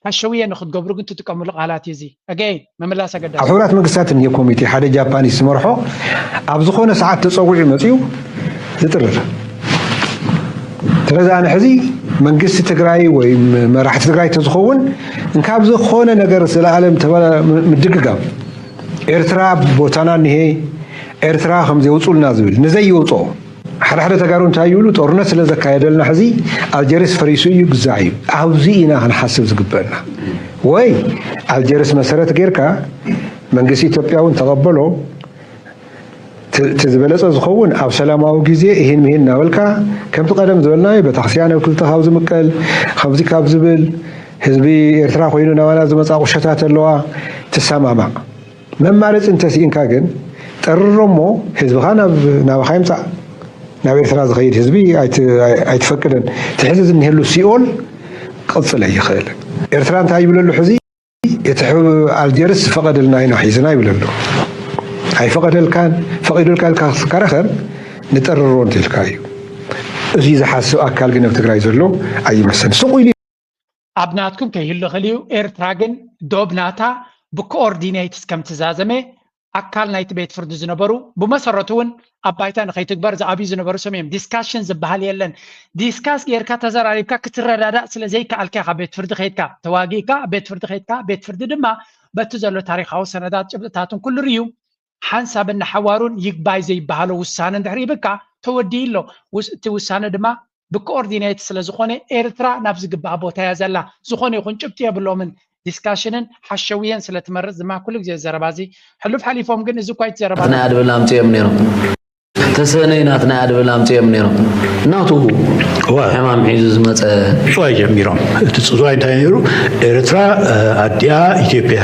ሓሸውየ ንክትገብሩ ግን ትጥቀምሉ ቃላት እዩ እዚ። ኣገይን ምምላስ ኣገዳሲ ኣብ እዩ። ሕቡራት መንግስታት እኒሄ ኮሚቴ ሓደ ጃፓኒስ ዝመርሖ ኣብ ዝኾነ ሰዓት ተፀዊዑ መፅዩ ዝጥርር። ስለዚ ኣነ ሕዚ መንግስቲ ትግራይ ወይ መራሕቲ ትግራይ ተዝኸውን እንካብ ዝኾነ ነገር ዘለኣለም ተበ- ምድግጋም ኤርትራ ቦታና እኒሄ ኤርትራ ከምዘየውፁልና ዝብል ንዘይውፅኦ ሓደ ሓደ ተጋሩ እንታይ ይብሉ ጦርነት ስለ ዘካየደልና ሕዚ ኣልጀርስ ፈሪሱ እዩ ግዛዕ እዩ ኣብዚ ኢና ክንሓስብ ዝግበአና ወይ ኣልጀርስ መሰረት ጌርካ መንግስቲ ኢትዮጵያ እውን ተቐበሎ እቲ ዝበለፀ ዝኸውን ኣብ ሰላማዊ ግዜ እሂን ምሂን እናበልካ ከምቲ ቀደም ዝበልናዮ በታክስያን ኣብ ክልተ ካብ ዝምቀል ከምዚ ካብ ዝብል ህዝቢ ኤርትራ ኮይኑ ናባና ዝመፃ ቁሸታት ኣለዋ ትሰማማዕ መማረፂ እንተስኢንካ ግን ጠርሮ እሞ ህዝብኻ ናብ ናባኻ ይምፃእ ናብ ኤርትራ ዝኸይድ ህዝቢ ኣይትፈቅደን እቲ ሕዚ ዝኒሀሉ ሲኦል ክቕፅል ኣይኽእልን ኤርትራ እንታይ ይብለሉ ሕዚ እቲ ሕብ ኣልጀርስ ዝፈቐደልና ኢና ሒዝና ይብለሉ ኣይፈቐደልካን ፈቒዱልካ ኢልካ ክትከራኸር ንጠርሮ እንተልካ እዩ እዚ ዝሓስብ ኣካል ግን ኣብ ትግራይ ዘሎ ኣይመስል ስቑ ኢሉ ኣብ ናትኩም ከይህሉ ይኽእል እዩ ኤርትራ ግን ዶብ ናታ ብኮኦርዲኔትስ ከም ትዛዘመ ኣካል ናይቲ ቤት ፍርዲ ዝነበሩ ብመሰረቱ እውን ኣብ ባይታ ንኸይትግበር ዝኣብዩ ዝነበሩ ስም እዮም ዲስካሽን ዝበሃል የለን ዲስካስ ጌርካ ተዘራሪብካ ክትረዳዳእ ስለ ዘይከኣልካ ኢኻ ቤት ፍርዲ ከይድካ ተዋጊእካ ቤት ፍርዲ ከይድካ ቤት ፍርዲ ድማ በቲ ዘሎ ታሪካዊ ሰነዳት ጭብጥታትን ኩሉ ርዩ ሓንሳብን ንሓዋሩን ይግባይ ዘይበሃሎ ውሳነ እንድሕር ይብካ ተወዲኡ ኣሎ። እቲ ውሳነ ድማ ብኮኦርዲኔት ስለዝኾነ ኤርትራ ናብ ዝግባኣ ቦታ እያ ዘላ። ዝኾነ ይኹን ጭብጢ የብሎምን። ዲስካሽንን ሓሸውየን ስለትመርጽ ድማ ኩሉ ግዜ ዘረባ እዚ ሕሉፍ ሓሊፎም ግን እዚ እኳ እቲ ዘረባ ናይ ኣድብል ኣምጽኦም ነይሮም። ተሰነይ ናትና ኣድብል ኣምፅኦም ነይሮም ናቱ ሕማም ሒዙ ዝመፀ ፅፅዋይ ጀሚሮም። እቲ ፅፅዋይ እንታይ ነይሩ? ኤርትራ ኣዲኣ ኢትዮጵያ፣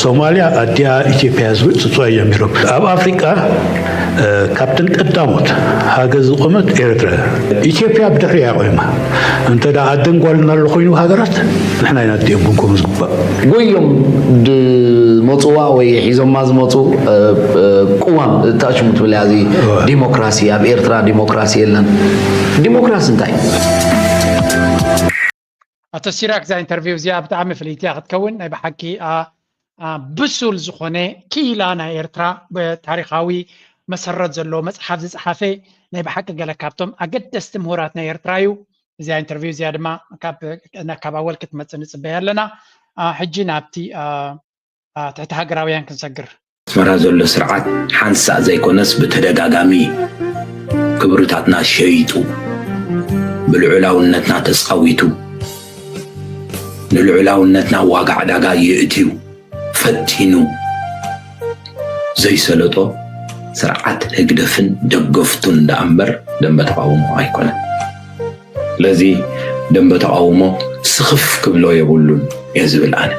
ሶማልያ ኣዲኣ ኢትዮጵያ ዝብል ፅፅዋይ ጀሚሮም። ኣብ ኣፍሪቃ ካብተን ቀዳሞት ሃገር ዝቆመት ኤርትራ። ኢትዮጵያ ብድሕሪኣ ቆይማ። እንተ ደኣ ኣደን ጓልን ኣሎ ኮይኑ ሃገራት ንሕና ኢና ደየብንኩም ዝግባእ። ጎዮም ድመፅዋ ወይ ሒዞማ ዝመፁ ቅዋም እታሽሙ ትብል እያ። እዚ ዲሞክራሲ ኣብ ኤርትራ ዲሞክራሲ የለን። ዲሞክራሲ እንታይ? ኣቶ ሲራክ እዛ ኢንተርቪው እዚኣ ብጣዕሚ ፍልይቲ እያ ክትከውን። ናይ ብሓቂ ብሱል ዝኾነ ክኢላ ናይ ኤርትራ ብታሪኻዊ መሰረት ዘለዎ መፅሓፍ ዝፀሓፈ ናይ ብሓቂ ገለ ካብቶም ኣገደስቲ ምሁራት ናይ ኤርትራ እዩ። እዚኣ ኢንተርቪው እዚኣ ድማ ካብ ኣወል ክትመፅእ ንፅበያ ኣለና። ሕጂ ናብቲ ትሕቲ ሃገራውያን ክንሰግር። ኣስመራ ዘሎ ስርዓት ሓንሳእ ዘይኮነስ ብተደጋጋሚ ክብርታትና ሸይጡ ብልዑላውነትና ተፃዊቱ ንልዑላውነትና ዋጋ ዕዳጋ የእትዩ ፈቲኑ ዘይሰለጦ ስርዓት ህግደፍን ደገፍቱን ደኣ እምበር ደንበ ተቓውሞ ኣይኮነን። ስለዚ ደንበ ተቓውሞ ስኽፍ ክብሎ የብሉን እየ ዝብል ኣነ።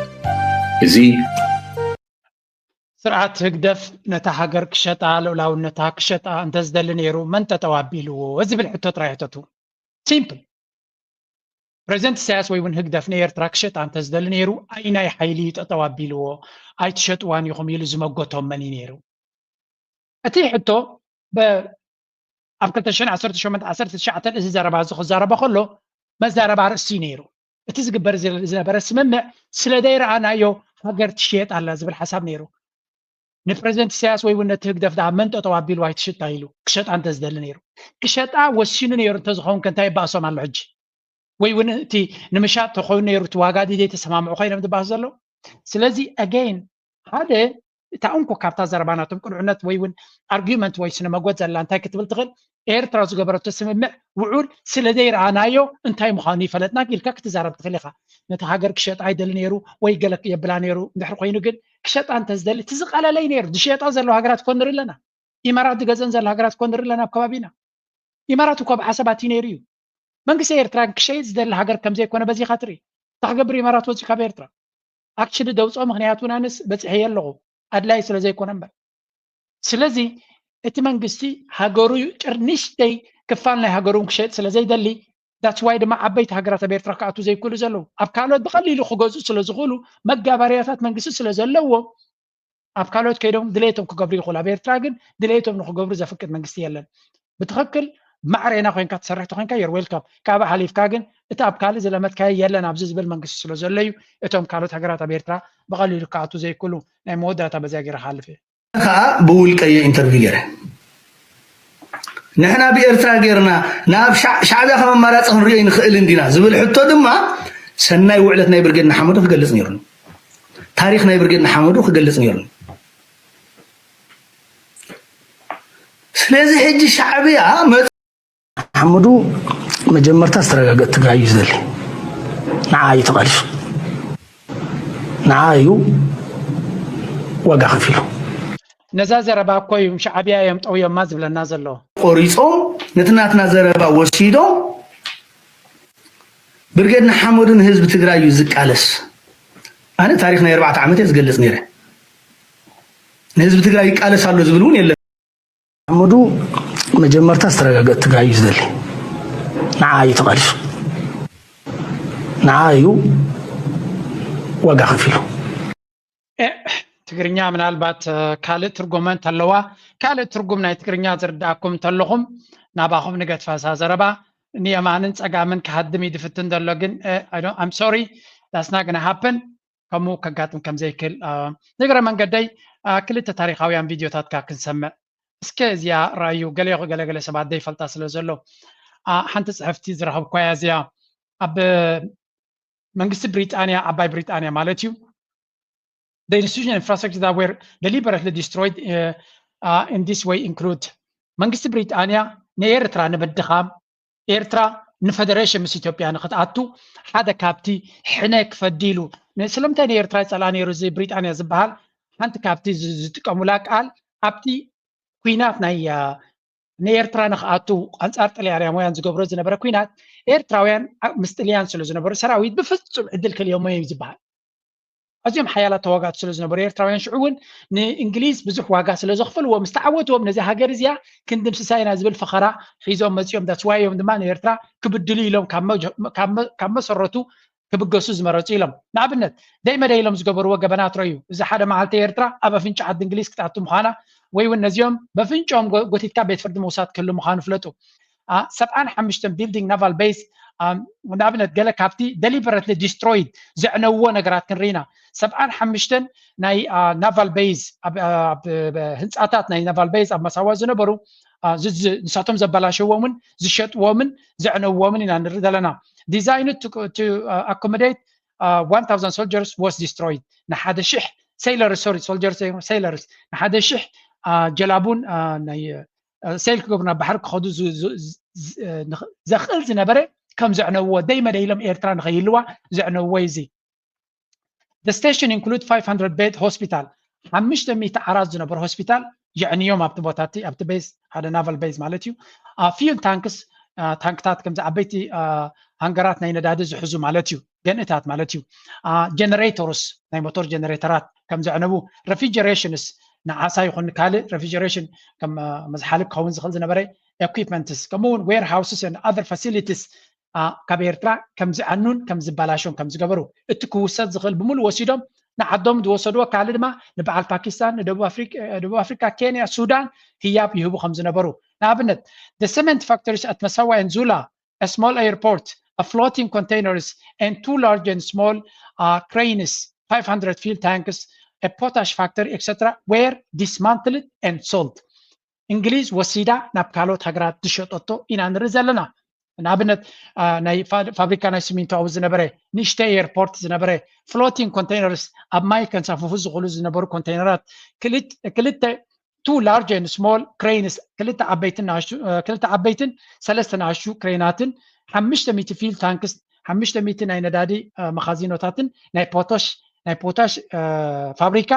እዚ ስርዓት ህግደፍ ነታ ሃገር ክሸጣ ልኡላውነታ ክሸጣ እንተዝደሊ ነይሩ መን ጠጠው ኣቢልዎ ዝብል ሕቶ ጥራይ ሕተቱ። ሲምፕል። ፕረዚደንት ኢሳያስ ወይ እውን ህግደፍ ንኤርትራ ክሸጣ እንተዝደሊ ነይሩ ኣይናይ ሓይሊ እዩ ጠጠው ኣቢልዎ ኣይትሸጥዋን ኢኹም ኢሉ ዝመጎቶም መን እዩ ነይሩ? እቲ ሕቶ ኣብ ክልተ ሽሕን ዓሰርተ ሸሞንተን ዓሰርተ ትሽዓተን እዚ ዘረባ እዚ ክዛረባ ከሎ መዛረባ ኣርእስቲ እዩ ነይሩ። እቲ ዝግበር ዝነበረ ስምምዕ ስለ ዘይረኣናዮ ሃገር ትሽየጥ ኣላ ዝብል ሓሳብ ነይሩ። ንፕረዚደንት ኢሳያስ ወይ እውን ነቲ ህግደፍ ደኣ መን ጠጠው ኣቢልዋ ኣይትሽጣ ኢሉ ክሸጣ እንተዝደሊ ነይሩ ክሸጣ ወሲኑ ነይሩ እንተዝኸውን ከ እንታይ ይባእሶም ኣሎ ሕጂ? ወይ እውን እቲ ንምሻጥ ተኮይኑ ነይሩ እቲ ዋጋ ድዩ ዘይተሰማምዑ ኮይኖም ዝባሃሱ ዘለዉ? ስለዚ ኣገይን ሓደ እታ እንኮ ካብታ ዘረባ ናቶም ቅኑዕነት ወይ እውን ኣርጊመንት ወይ ስነ መጎት ዘላ እንታይ ክትብል ትኽእል? ኤርትራ ዝገበረቶ ስምምዕ ውዑል ስለ ዘይረኣናዮ እንታይ ምዃኑ ይፈለጥና ኢልካ ክትዛረብ ትኽእል ኢኻ። ነቲ ሃገር ክሸጣ ይደሊ ነይሩ ወይ ገለ የብላ ነይሩ እንድሕር ኮይኑ ግን ክሸጣ እንተዝደሊ እቲ ዝቐለለይ ነይሩ ዝሸጣ ዘለዋ ሃገራት እኮ ንርኢ ኣለና። ኢማራት ዝገዝአን ዘለዋ ሃገራት እኮ ንርኢ ኣለና ኣብ ከባቢና። ኢማራት እኮ ኣብ ዓሰብ ኣትዩ ነይሩ እዩ። መንግስቲ ኤርትራ ክሸይጥ ዝደሊ ሃገር ከምዘይኮነ በዚኻ ትርኢ። እንታይ ክገብር ኢማራት ወፂኡ ካብ ኤርትራ? ኣክችሊ ደውፅኦ ምክንያቱ ናንስ በፂሐዮ ኣለኹ ኣድላይ ስለዘይኮነ እምበር። ስለዚ እቲ መንግስቲ ሃገሩ ንእሽተይ ክፋል ናይ ሃገሩ እውን ክሸይጥ ስለዘይደሊ that's why ድማ ዓበይቲ ሃገራት ኣብ ኤርትራ ክኣትዉ ዘይክእሉ ዘለዉ ኣብ ካልኦት ብቐሊሉ ክገዝኡ ስለዝኽእሉ መጋበርያታት መንግስቲ ስለዘለዎ ኣብ ካልኦት ከይዶም ድሌቶም ክገብሩ ይኽእሉ። ኣብ ኤርትራ ግን ድሌቶም ንክገብሩ ዘፍቅድ መንግስቲ የለን። ብትኽክል ማዕሬና ኮይንካ ትሰርሕ ተኮይንካ you're welcome። ካብኡ ሓሊፍካ ግን እቲ ኣብ ካልእ ዝለመድካዮ የለን ኣብዚ ዝብል መንግስቲ ስለዘሎ እዩ እቶም ካልኦት ሃገራት ኣብ ኤርትራ ብቐሊሉ ክኣትዉ ዘይክእሉ። ናይ መወዳእታ በዚኣ ገይረ ክሓልፍ እየ። ከዓ ብውልቀየ ኢንተርቪው ገይረ ንሕና ብኤርትራ ገይርና ናብ ሻዕብያ ከም ኣማራፂ ክንሪኦ ይንኽእል እንዲና ዝብል ሕቶ ድማ ሰናይ ውዕለት ናይ ብርጌድ ንሓመዱ ክገልፅ ነይሩኒ። ታሪኽ ናይ ብርጌድ ንሓመዱ ክገልፅ ነይሩኒ። ስለዚ ሕጂ ሻዕብያ መ ሓመዱ መጀመርታ ዝተረጋገእ ትግራይ እዩ ዝደሊ። ንዓ እዩ ተቓሊሱ። ንዓ እዩ ዋጋ ከፊሉ። ነዛ ዘረባ እኮ እዩ ሻዕብያ እዮም ጠውዮማ ዝብለና ዘሎ። ቆሪጾም ነቲ ናትና ዘረባ ወሲዶም ብርጌድ ንሓመዱ ንህዝቢ ትግራይ እዩ ዝቃለስ። ኣነ ታሪኽ ናይ ኣርባዕተ ዓመት እየ ዝገልጽ ነይረ። ንህዝቢ ትግራይ ይቃለስ ኣሎ ዝብል እውን የለን። ሓመዱ መጀመርታ ዝተረጋገእ ትግራይ እዩ ዝደሊ። ንዓ እዩ ተቓሊሱ። ንዓ እዩ ዋጋ ከፊሉ። ትግርኛ ምናልባት ካልእ ትርጉመ እንተለዋ ካልእ ትርጉም ናይ ትግርኛ ዝርዳእኩም እንተለኹም ናባኹም ንገድፋ እዛ ዘረባ ንየማንን ፀጋምን ክሃድም እዩ ዝፍትን ዘሎ ግን I'm sorry that's not gonna happen ከምኡ ከጋጥም ከምዘይክእል ንግረ መንገደይ ክልተ ታሪካውያን ቪድዮታትካ ክንሰምዕ እስከ እዚኣ ራዩ ገለ ገለገለ ሰባት ዘይፈልጣ ስለ ዘሎ ሓንቲ ፅሕፍቲ ዝረኸብኳያ እዚኣ ኣብ መንግስቲ ብሪጣንያ ዓባይ ብሪጣንያ ማለት እዩ the institution infrastructure that were deliberately destroyed uh, uh, in this way include መንግስቲ ብሪጣንያ ንኤርትራ ንምድኻም ኤርትራ ንፈደሬሽን ምስ ኢትዮጵያ ንክትኣቱ ሓደ ካብቲ ሕነ ክፈዲ ኢሉ ስለምንታይ ንኤርትራ ይፀልኣ ነይሩ እዚ ብሪጣንያ ዝበሃል ሓንቲ ካብቲ ዝጥቀሙላ ቃል ኣብቲ ኩናት ናይ ንኤርትራ ንክኣቱ ኣንፃር ጥልያናውያን ዝገብሮ ዝነበረ ኩናት ኤርትራውያን ምስ ጥልያን ስለ ዝነበሩ ሰራዊት ብፍፁም ዕድል ክልዮሞ እዩ ዝበሃል ኣዝዮም ሓያላት ተዋጋእቲ ስለ ዝነበሩ ኤርትራውያን ሽዑ እውን ንእንግሊዝ ብዙሕ ዋጋ ስለ ዘኽፈልዎ ምስ ተዓወትዎም ነዚ ሃገር እዚኣ ክንድምስሳ ኢና ዝብል ፈኸራ ሒዞም መፂኦም። ዳትስ ዋይ እዮም ድማ ንኤርትራ ክብድሉ ኢሎም ካብ መሰረቱ ክብገሱ ዝመረፁ ኢሎም። ንኣብነት ደይ መደይ ኢሎም ዝገበርዎ ገበናት ረዩ። እዚ ሓደ መዓልቲ ኤርትራ ኣብ ኣፍንጫ ዓዲ እንግሊዝ ክትኣቱ ምዃና ወይ እውን ነዚኦም በፍንጫኦም ጎቲትካ ቤት ፍርዲ ምውሳድ ክህሉ ምዃኑ ፍለጡ። ሰብዓን ሓሙሽተን building naval base ንኣብነት ገለ ካብቲ deliberately destroyed ዘዕነውዎ ነገራት ክንርኢ ኢና። ሰብዓን ሓሙሽተን ናይ naval base ህንፃታት ናይ naval base ኣብ መሳዋ ዝነበሩ ንሳቶም ዘበላሸዎምን ዝሸጥዎምን ዘዕነውዎምን ኢና ንርኢ ዘለና። Designed to accommodate one thousand soldiers was destroyed። ንሓደ ሽሕ sailors፣ sorry, soldiers፣ sailors፣ ንሓደ ሽሕ ጀላቡን ናይ sail ክገብሩ ናብ ባሕሪ ክኸዱ ዘኽእል ዝነበረ ከም ዘዕነውዎ ደይ መደይ ኢሎም ኤርትራ ንኸይህልዋ ዘዕነውዎ እዩ። እዚ the station include five hundred bed hospital፣ ሓሙሽተ ሚእቲ ዓራት ዝነበሩ ሆስፒታል የዕንዮም ኣብቲ ቦታ እቲ ኣብቲ base ሓደ naval base ማለት እዩ። Fuel tanks፣ ታንክታት ከምዚ ዓበይቲ ሃንገራት ናይ ነዳዲ ዝሕዙ ማለት እዩ፣ ገንእታት ማለት እዩ። Generators፣ ናይ ሞተር ጀነሬተራት ከም ዘዕነቡ፣ refrigerations፣ ንዓሳ ይኹን ካልእ refrigeration ከም መዝሓሊ ክኸውን ዝኽእል ዝነበረ equipments፣ ከምኡ እውን warehouses and other facilities ካብ ኤርትራ ከም ዝዓኑን ከም ዝበላሾን ከም ዝገበሩ፣ እቲ ክውሰድ ዝኽእል ብምሉእ ወሲዶም ንዓዶም ዝወሰድዎ ካልእ ድማ ንበዓል ፓኪስታን፣ ንደቡብ ኣፍሪቃ፣ ኬንያ፣ ሱዳን ህያብ ይህቡ ከም ዝነበሩ፣ ንኣብነት the cement factories at Massawa and Zula, a small airport, a floating containers and two large and small cranes, five hundred fuel tanks, a potash factory, et cetera were dismantled and sold። እንግሊዝ ወሲዳ ናብ ካልኦት ሃገራት ዝሸጠቶ ኢና ንርኢ ዘለና። ንኣብነት ናይ ፋብሪካ ናይ ሲሚንቶ ኣብኡ ዝነበረ ንእሽተይ ኤርፖርት ዝነበረ፣ floating containers ኣብ ማይ ከንሳፍፉ ዝኽእሉ ዝነበሩ ኮንቴይነራት፣ ክልተ two large and small cranes፣ ክልተ ዓበይትን ክልተ ዓበይትን ሰለስተ ንኣሽቱ ክሬናትን ሓሙሽተ ሚእቲ fuel tanks፣ ሓሙሽተ ሚእቲ ናይ ነዳዲ መኻዚኖታትን ናይ ፖቶሽ ናይ ፖታሽ ፋብሪካ፣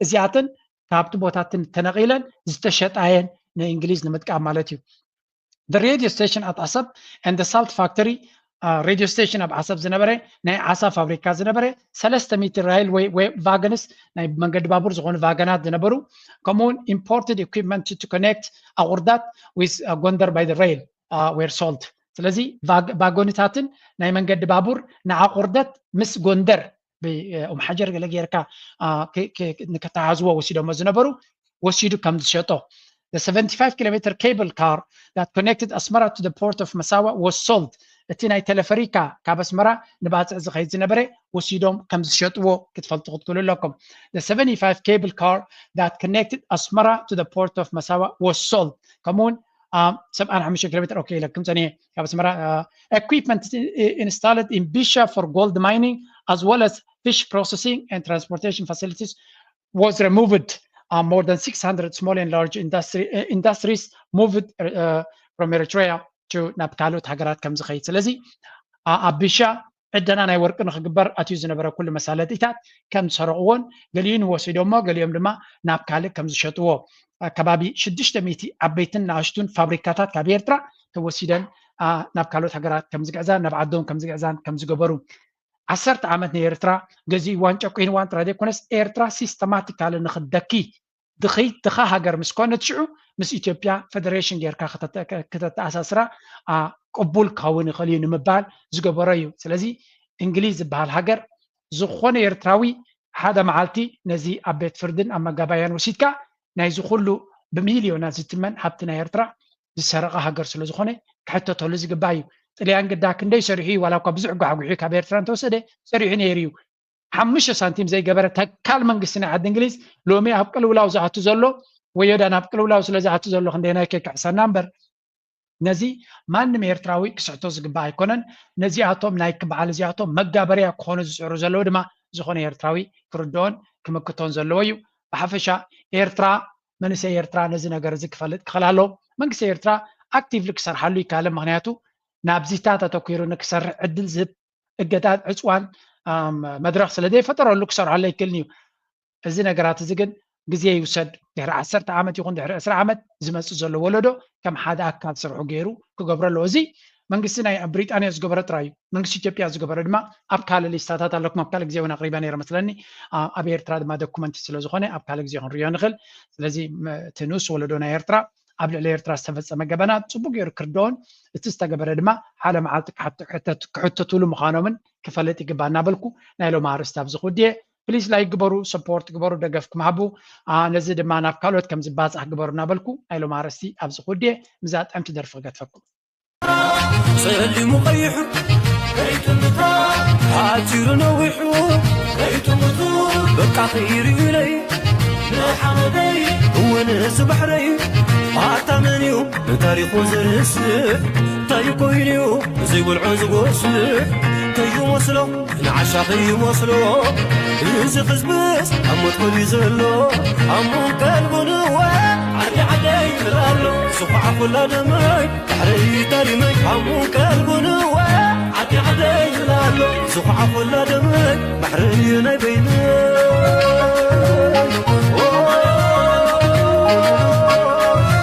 እዚኣተን ካብቲ ቦታትን ተነቒለን ዝተሸጣየን ንእንግሊዝ ንምጥቃም ማለት እዩ። The radio station at Asab and the salt factory፣ radio station ኣብ ዓሰብ ዝነበረ ናይ ዓሳ ፋብሪካ ዝነበረ ሰለስተ ሚእቲ railway wagons፣ ናይ መንገዲ ባቡር ዝኾኑ ቫገናት ዝነበሩ፣ ከምኡውን imported equipment to connect ኣቑርዳት with ጎንደር by the rail were sold። ስለዚ ቫጎኒታትን ናይ መንገዲ ባቡር ንኣቑርደት ምስ ጎንደር ብኦም ሓጀር ገለ ጌርካ ንከተሓዝዎ ወሲዶሞ ዝነበሩ ወሲዱ ከም ዝሸጦ። The seventy-five kilometer cable car that connected Asmara to the port of Massawa was sold። እቲ ናይ ተለፈሪካ ካብ ኣስመራ ንባፅዕ ዝኸይድ ዝነበረ ወሲዶም ከም ዝሸጥዎ ክትፈልጡ ክትክእሉ ኣለኩም። The seventy-five cable car that connected Asmara to the port of Massawa was sold። ከምኡውን ሰብዓን ሓሙሽተ ኪሎ ሜትር ኦኬ ኢለኩም ፀኒሐ ካብ ኣስመራ። Equipment installed in Bisha for gold mining as well as fish processing and transportation facilities was removed. More than six hundred small and large industries moved from Eritrea to ናብ ካልኦት ሃገራት ከም ዝኸይድ። ስለዚ ኣብ ቢሻ ዕደና ናይ ወርቂ ንክግበር ኣትዩ ዝነበረ ኩሉ መሳለጢታት ከም ዝሰረቕዎን ገሊኡ ንወሲዶሞ ገሊኦም ድማ ናብ ካልእ ከም ዝሸጥዎ፣ ከባቢ ሽዱሽተ ሚእቲ ዓበይትን ንኣሽቱን ፋብሪካታት ካብ ኤርትራ ተወሲደን ናብ ካልኦት ሃገራት ከም ዝግዕዛን ናብ ዓዶም ከም ዝግዕዛን ከም ዝገበሩ። ዓሰርተ ዓመት ንኤርትራ ገዚእዋን ጨቂንዋን ጥራይ ዘይኮነስ ኤርትራ systematically ንክትደኪ ድኺ ድኻ ሃገር ምስ ኮነት ሽዑ ምስ ኢትዮጵያ ፈደሬሽን ጌርካ ክተተኣሳስራ ቅቡል ክኸውን ይኽእል እዩ ንምባል ዝገበሮ እዩ። ስለዚ እንግሊዝ ዝበሃል ሃገር ዝኾነ ኤርትራዊ ሓደ መዓልቲ ነዚ ኣብ ቤት ፍርድን ኣብ መጋባእያን ወሲድካ ናይዚ ኩሉ ብሚልዮናት ዝትመን ሃብቲ ናይ ኤርትራ ዝሰረቐ ሃገር ስለ ዝኾነ ክሕተተሉ ዝግባእ እዩ። ጥልያን ግዳ ክንደይ ሰሪሑ እዩ፣ ዋላ እኳ ብዙሕ ጓሕጒሑ ካብ ኤርትራ እንተወሰደ ሰሪሑ ነይሩ እዩ። ሓሙሽተ ሳንቲም ዘይገበረ ተካል መንግስቲ ናይ ዓዲ እንግሊዝ ሎሚ ኣብ ቅልውላው ዝኣቱ ዘሎ ወዮዳ ናብ ቅልውላው ስለ ዝኣቱ ዘሎ ክንደየናይ ከይክሕሰና እምበር ነዚ ማንም ኤርትራዊ ክስሕቶ ዝግባእ ኣይኮነን። ነዚኣቶም ናይ በዓል እዚኣቶም መጋበርያ ክኾኑ ዝፅዕሩ ዘለዉ ድማ ዝኾነ ኤርትራዊ ክርድኦን ክምክቶን ዘለዎ እዩ። ብሓፈሻ ኤርትራ መንእሰይ ኤርትራ ነዚ ነገር እዚ ክፈልጥ ክኽእል ኣለዎ። መንግስቲ ኤርትራ ኣክቲቭሊ ክሰርሓሉ ይከኣል። ምኽንያቱ ናብዚታት ኣተኲሩ ንክሰርሕ ዕድል ዝህብ እገዳን ዕፅዋን መድረኽ ስለ ዘይፈጠረሉ ክሰርሓሉ ኣይክእልን እዩ። እዚ ነገራት እዚ ግን ግዜ ይውሰድ። ድሕሪ ዓሰርተ ዓመት ይኹን ድሕሪ ዕስራ ዓመት ዝመፅእ ዘሎ ወለዶ ከም ሓደ ኣካል ስርሑ ገይሩ ክገብሮ ኣለዎ። እዚ መንግስቲ ናይ ኣብ ብሪጣንያ ዝገበረ ጥራይ እዩ። መንግስቲ ኢትዮጵያ ዝገበረ ድማ ኣብ ካልእ ሊስታታት ኣለኩም። ኣብ ካልእ ግዜ እውን ኣቕሪበ ነይረ መስለኒ። ኣብ ኤርትራ ድማ ዶኩመንት ስለ ዝኾነ ኣብ ካልእ ግዜ ክንሪኦ ንኽእል። ስለዚ እቲ ንኡስ ወለዶ ናይ ኤርትራ ኣብ ልዕሊ ኤርትራ ዝተፈጸመ ገበናት ጽቡቅ ገይሩ ክርድኦን እቲ ዝተገበረ ድማ ሓደ መዓልቲ ክሕተትሉ ምዃኖምን ክፈልጥ ይግባእ እናበልኩ ናይ ሎም ኣርእስቲ ኣብዚ ክውድየ። ፕሊስ ላይክ ግበሩ፣ ሰፖርት ግበሩ፣ ደገፍኩም ሃቡ። ነዚ ድማ ናብ ካልኦት ከም ዝባጻሕ ግበሩ እናበልኩ ናይ ሎም ኣርእስቲ ኣብዚ ክውድየ። ምዛ ጥዕምቲ ደርፊ ክገድፈኩም። ጸሊሙ ቀይሑ ከይጥምታ፣ ሓጺሩ ነዊሑ ከይጥምቱ፣ በቃ ከይርዩለይ ንሓመደይ እውን እዚ ባሕረይ ኣታ መን እዩ ንታሪኹ ዘርስዕ? እንታይ ኮይኑ'ዩ ዘይብልዖ ዝጎስዕ? ከይመስሎ ንዓሻ ከይመስሎ፣ እዚ ህዝብስ ኣብ ሞት ኮይኑ ዘሎ። ኣሙን ቀልቡን እወ ዓዲ ዓደይ ይብል ኣሎ። ዝኹዓኹላ ደመይ ባሕረይ ታሪመይ፣ ኣሙን ቀልቡን እወ ዓዲ ዓደይ ይብል ኣሎ። ዝኹዓኹላ ደመይ ባሕረይ ናይ በይነይ።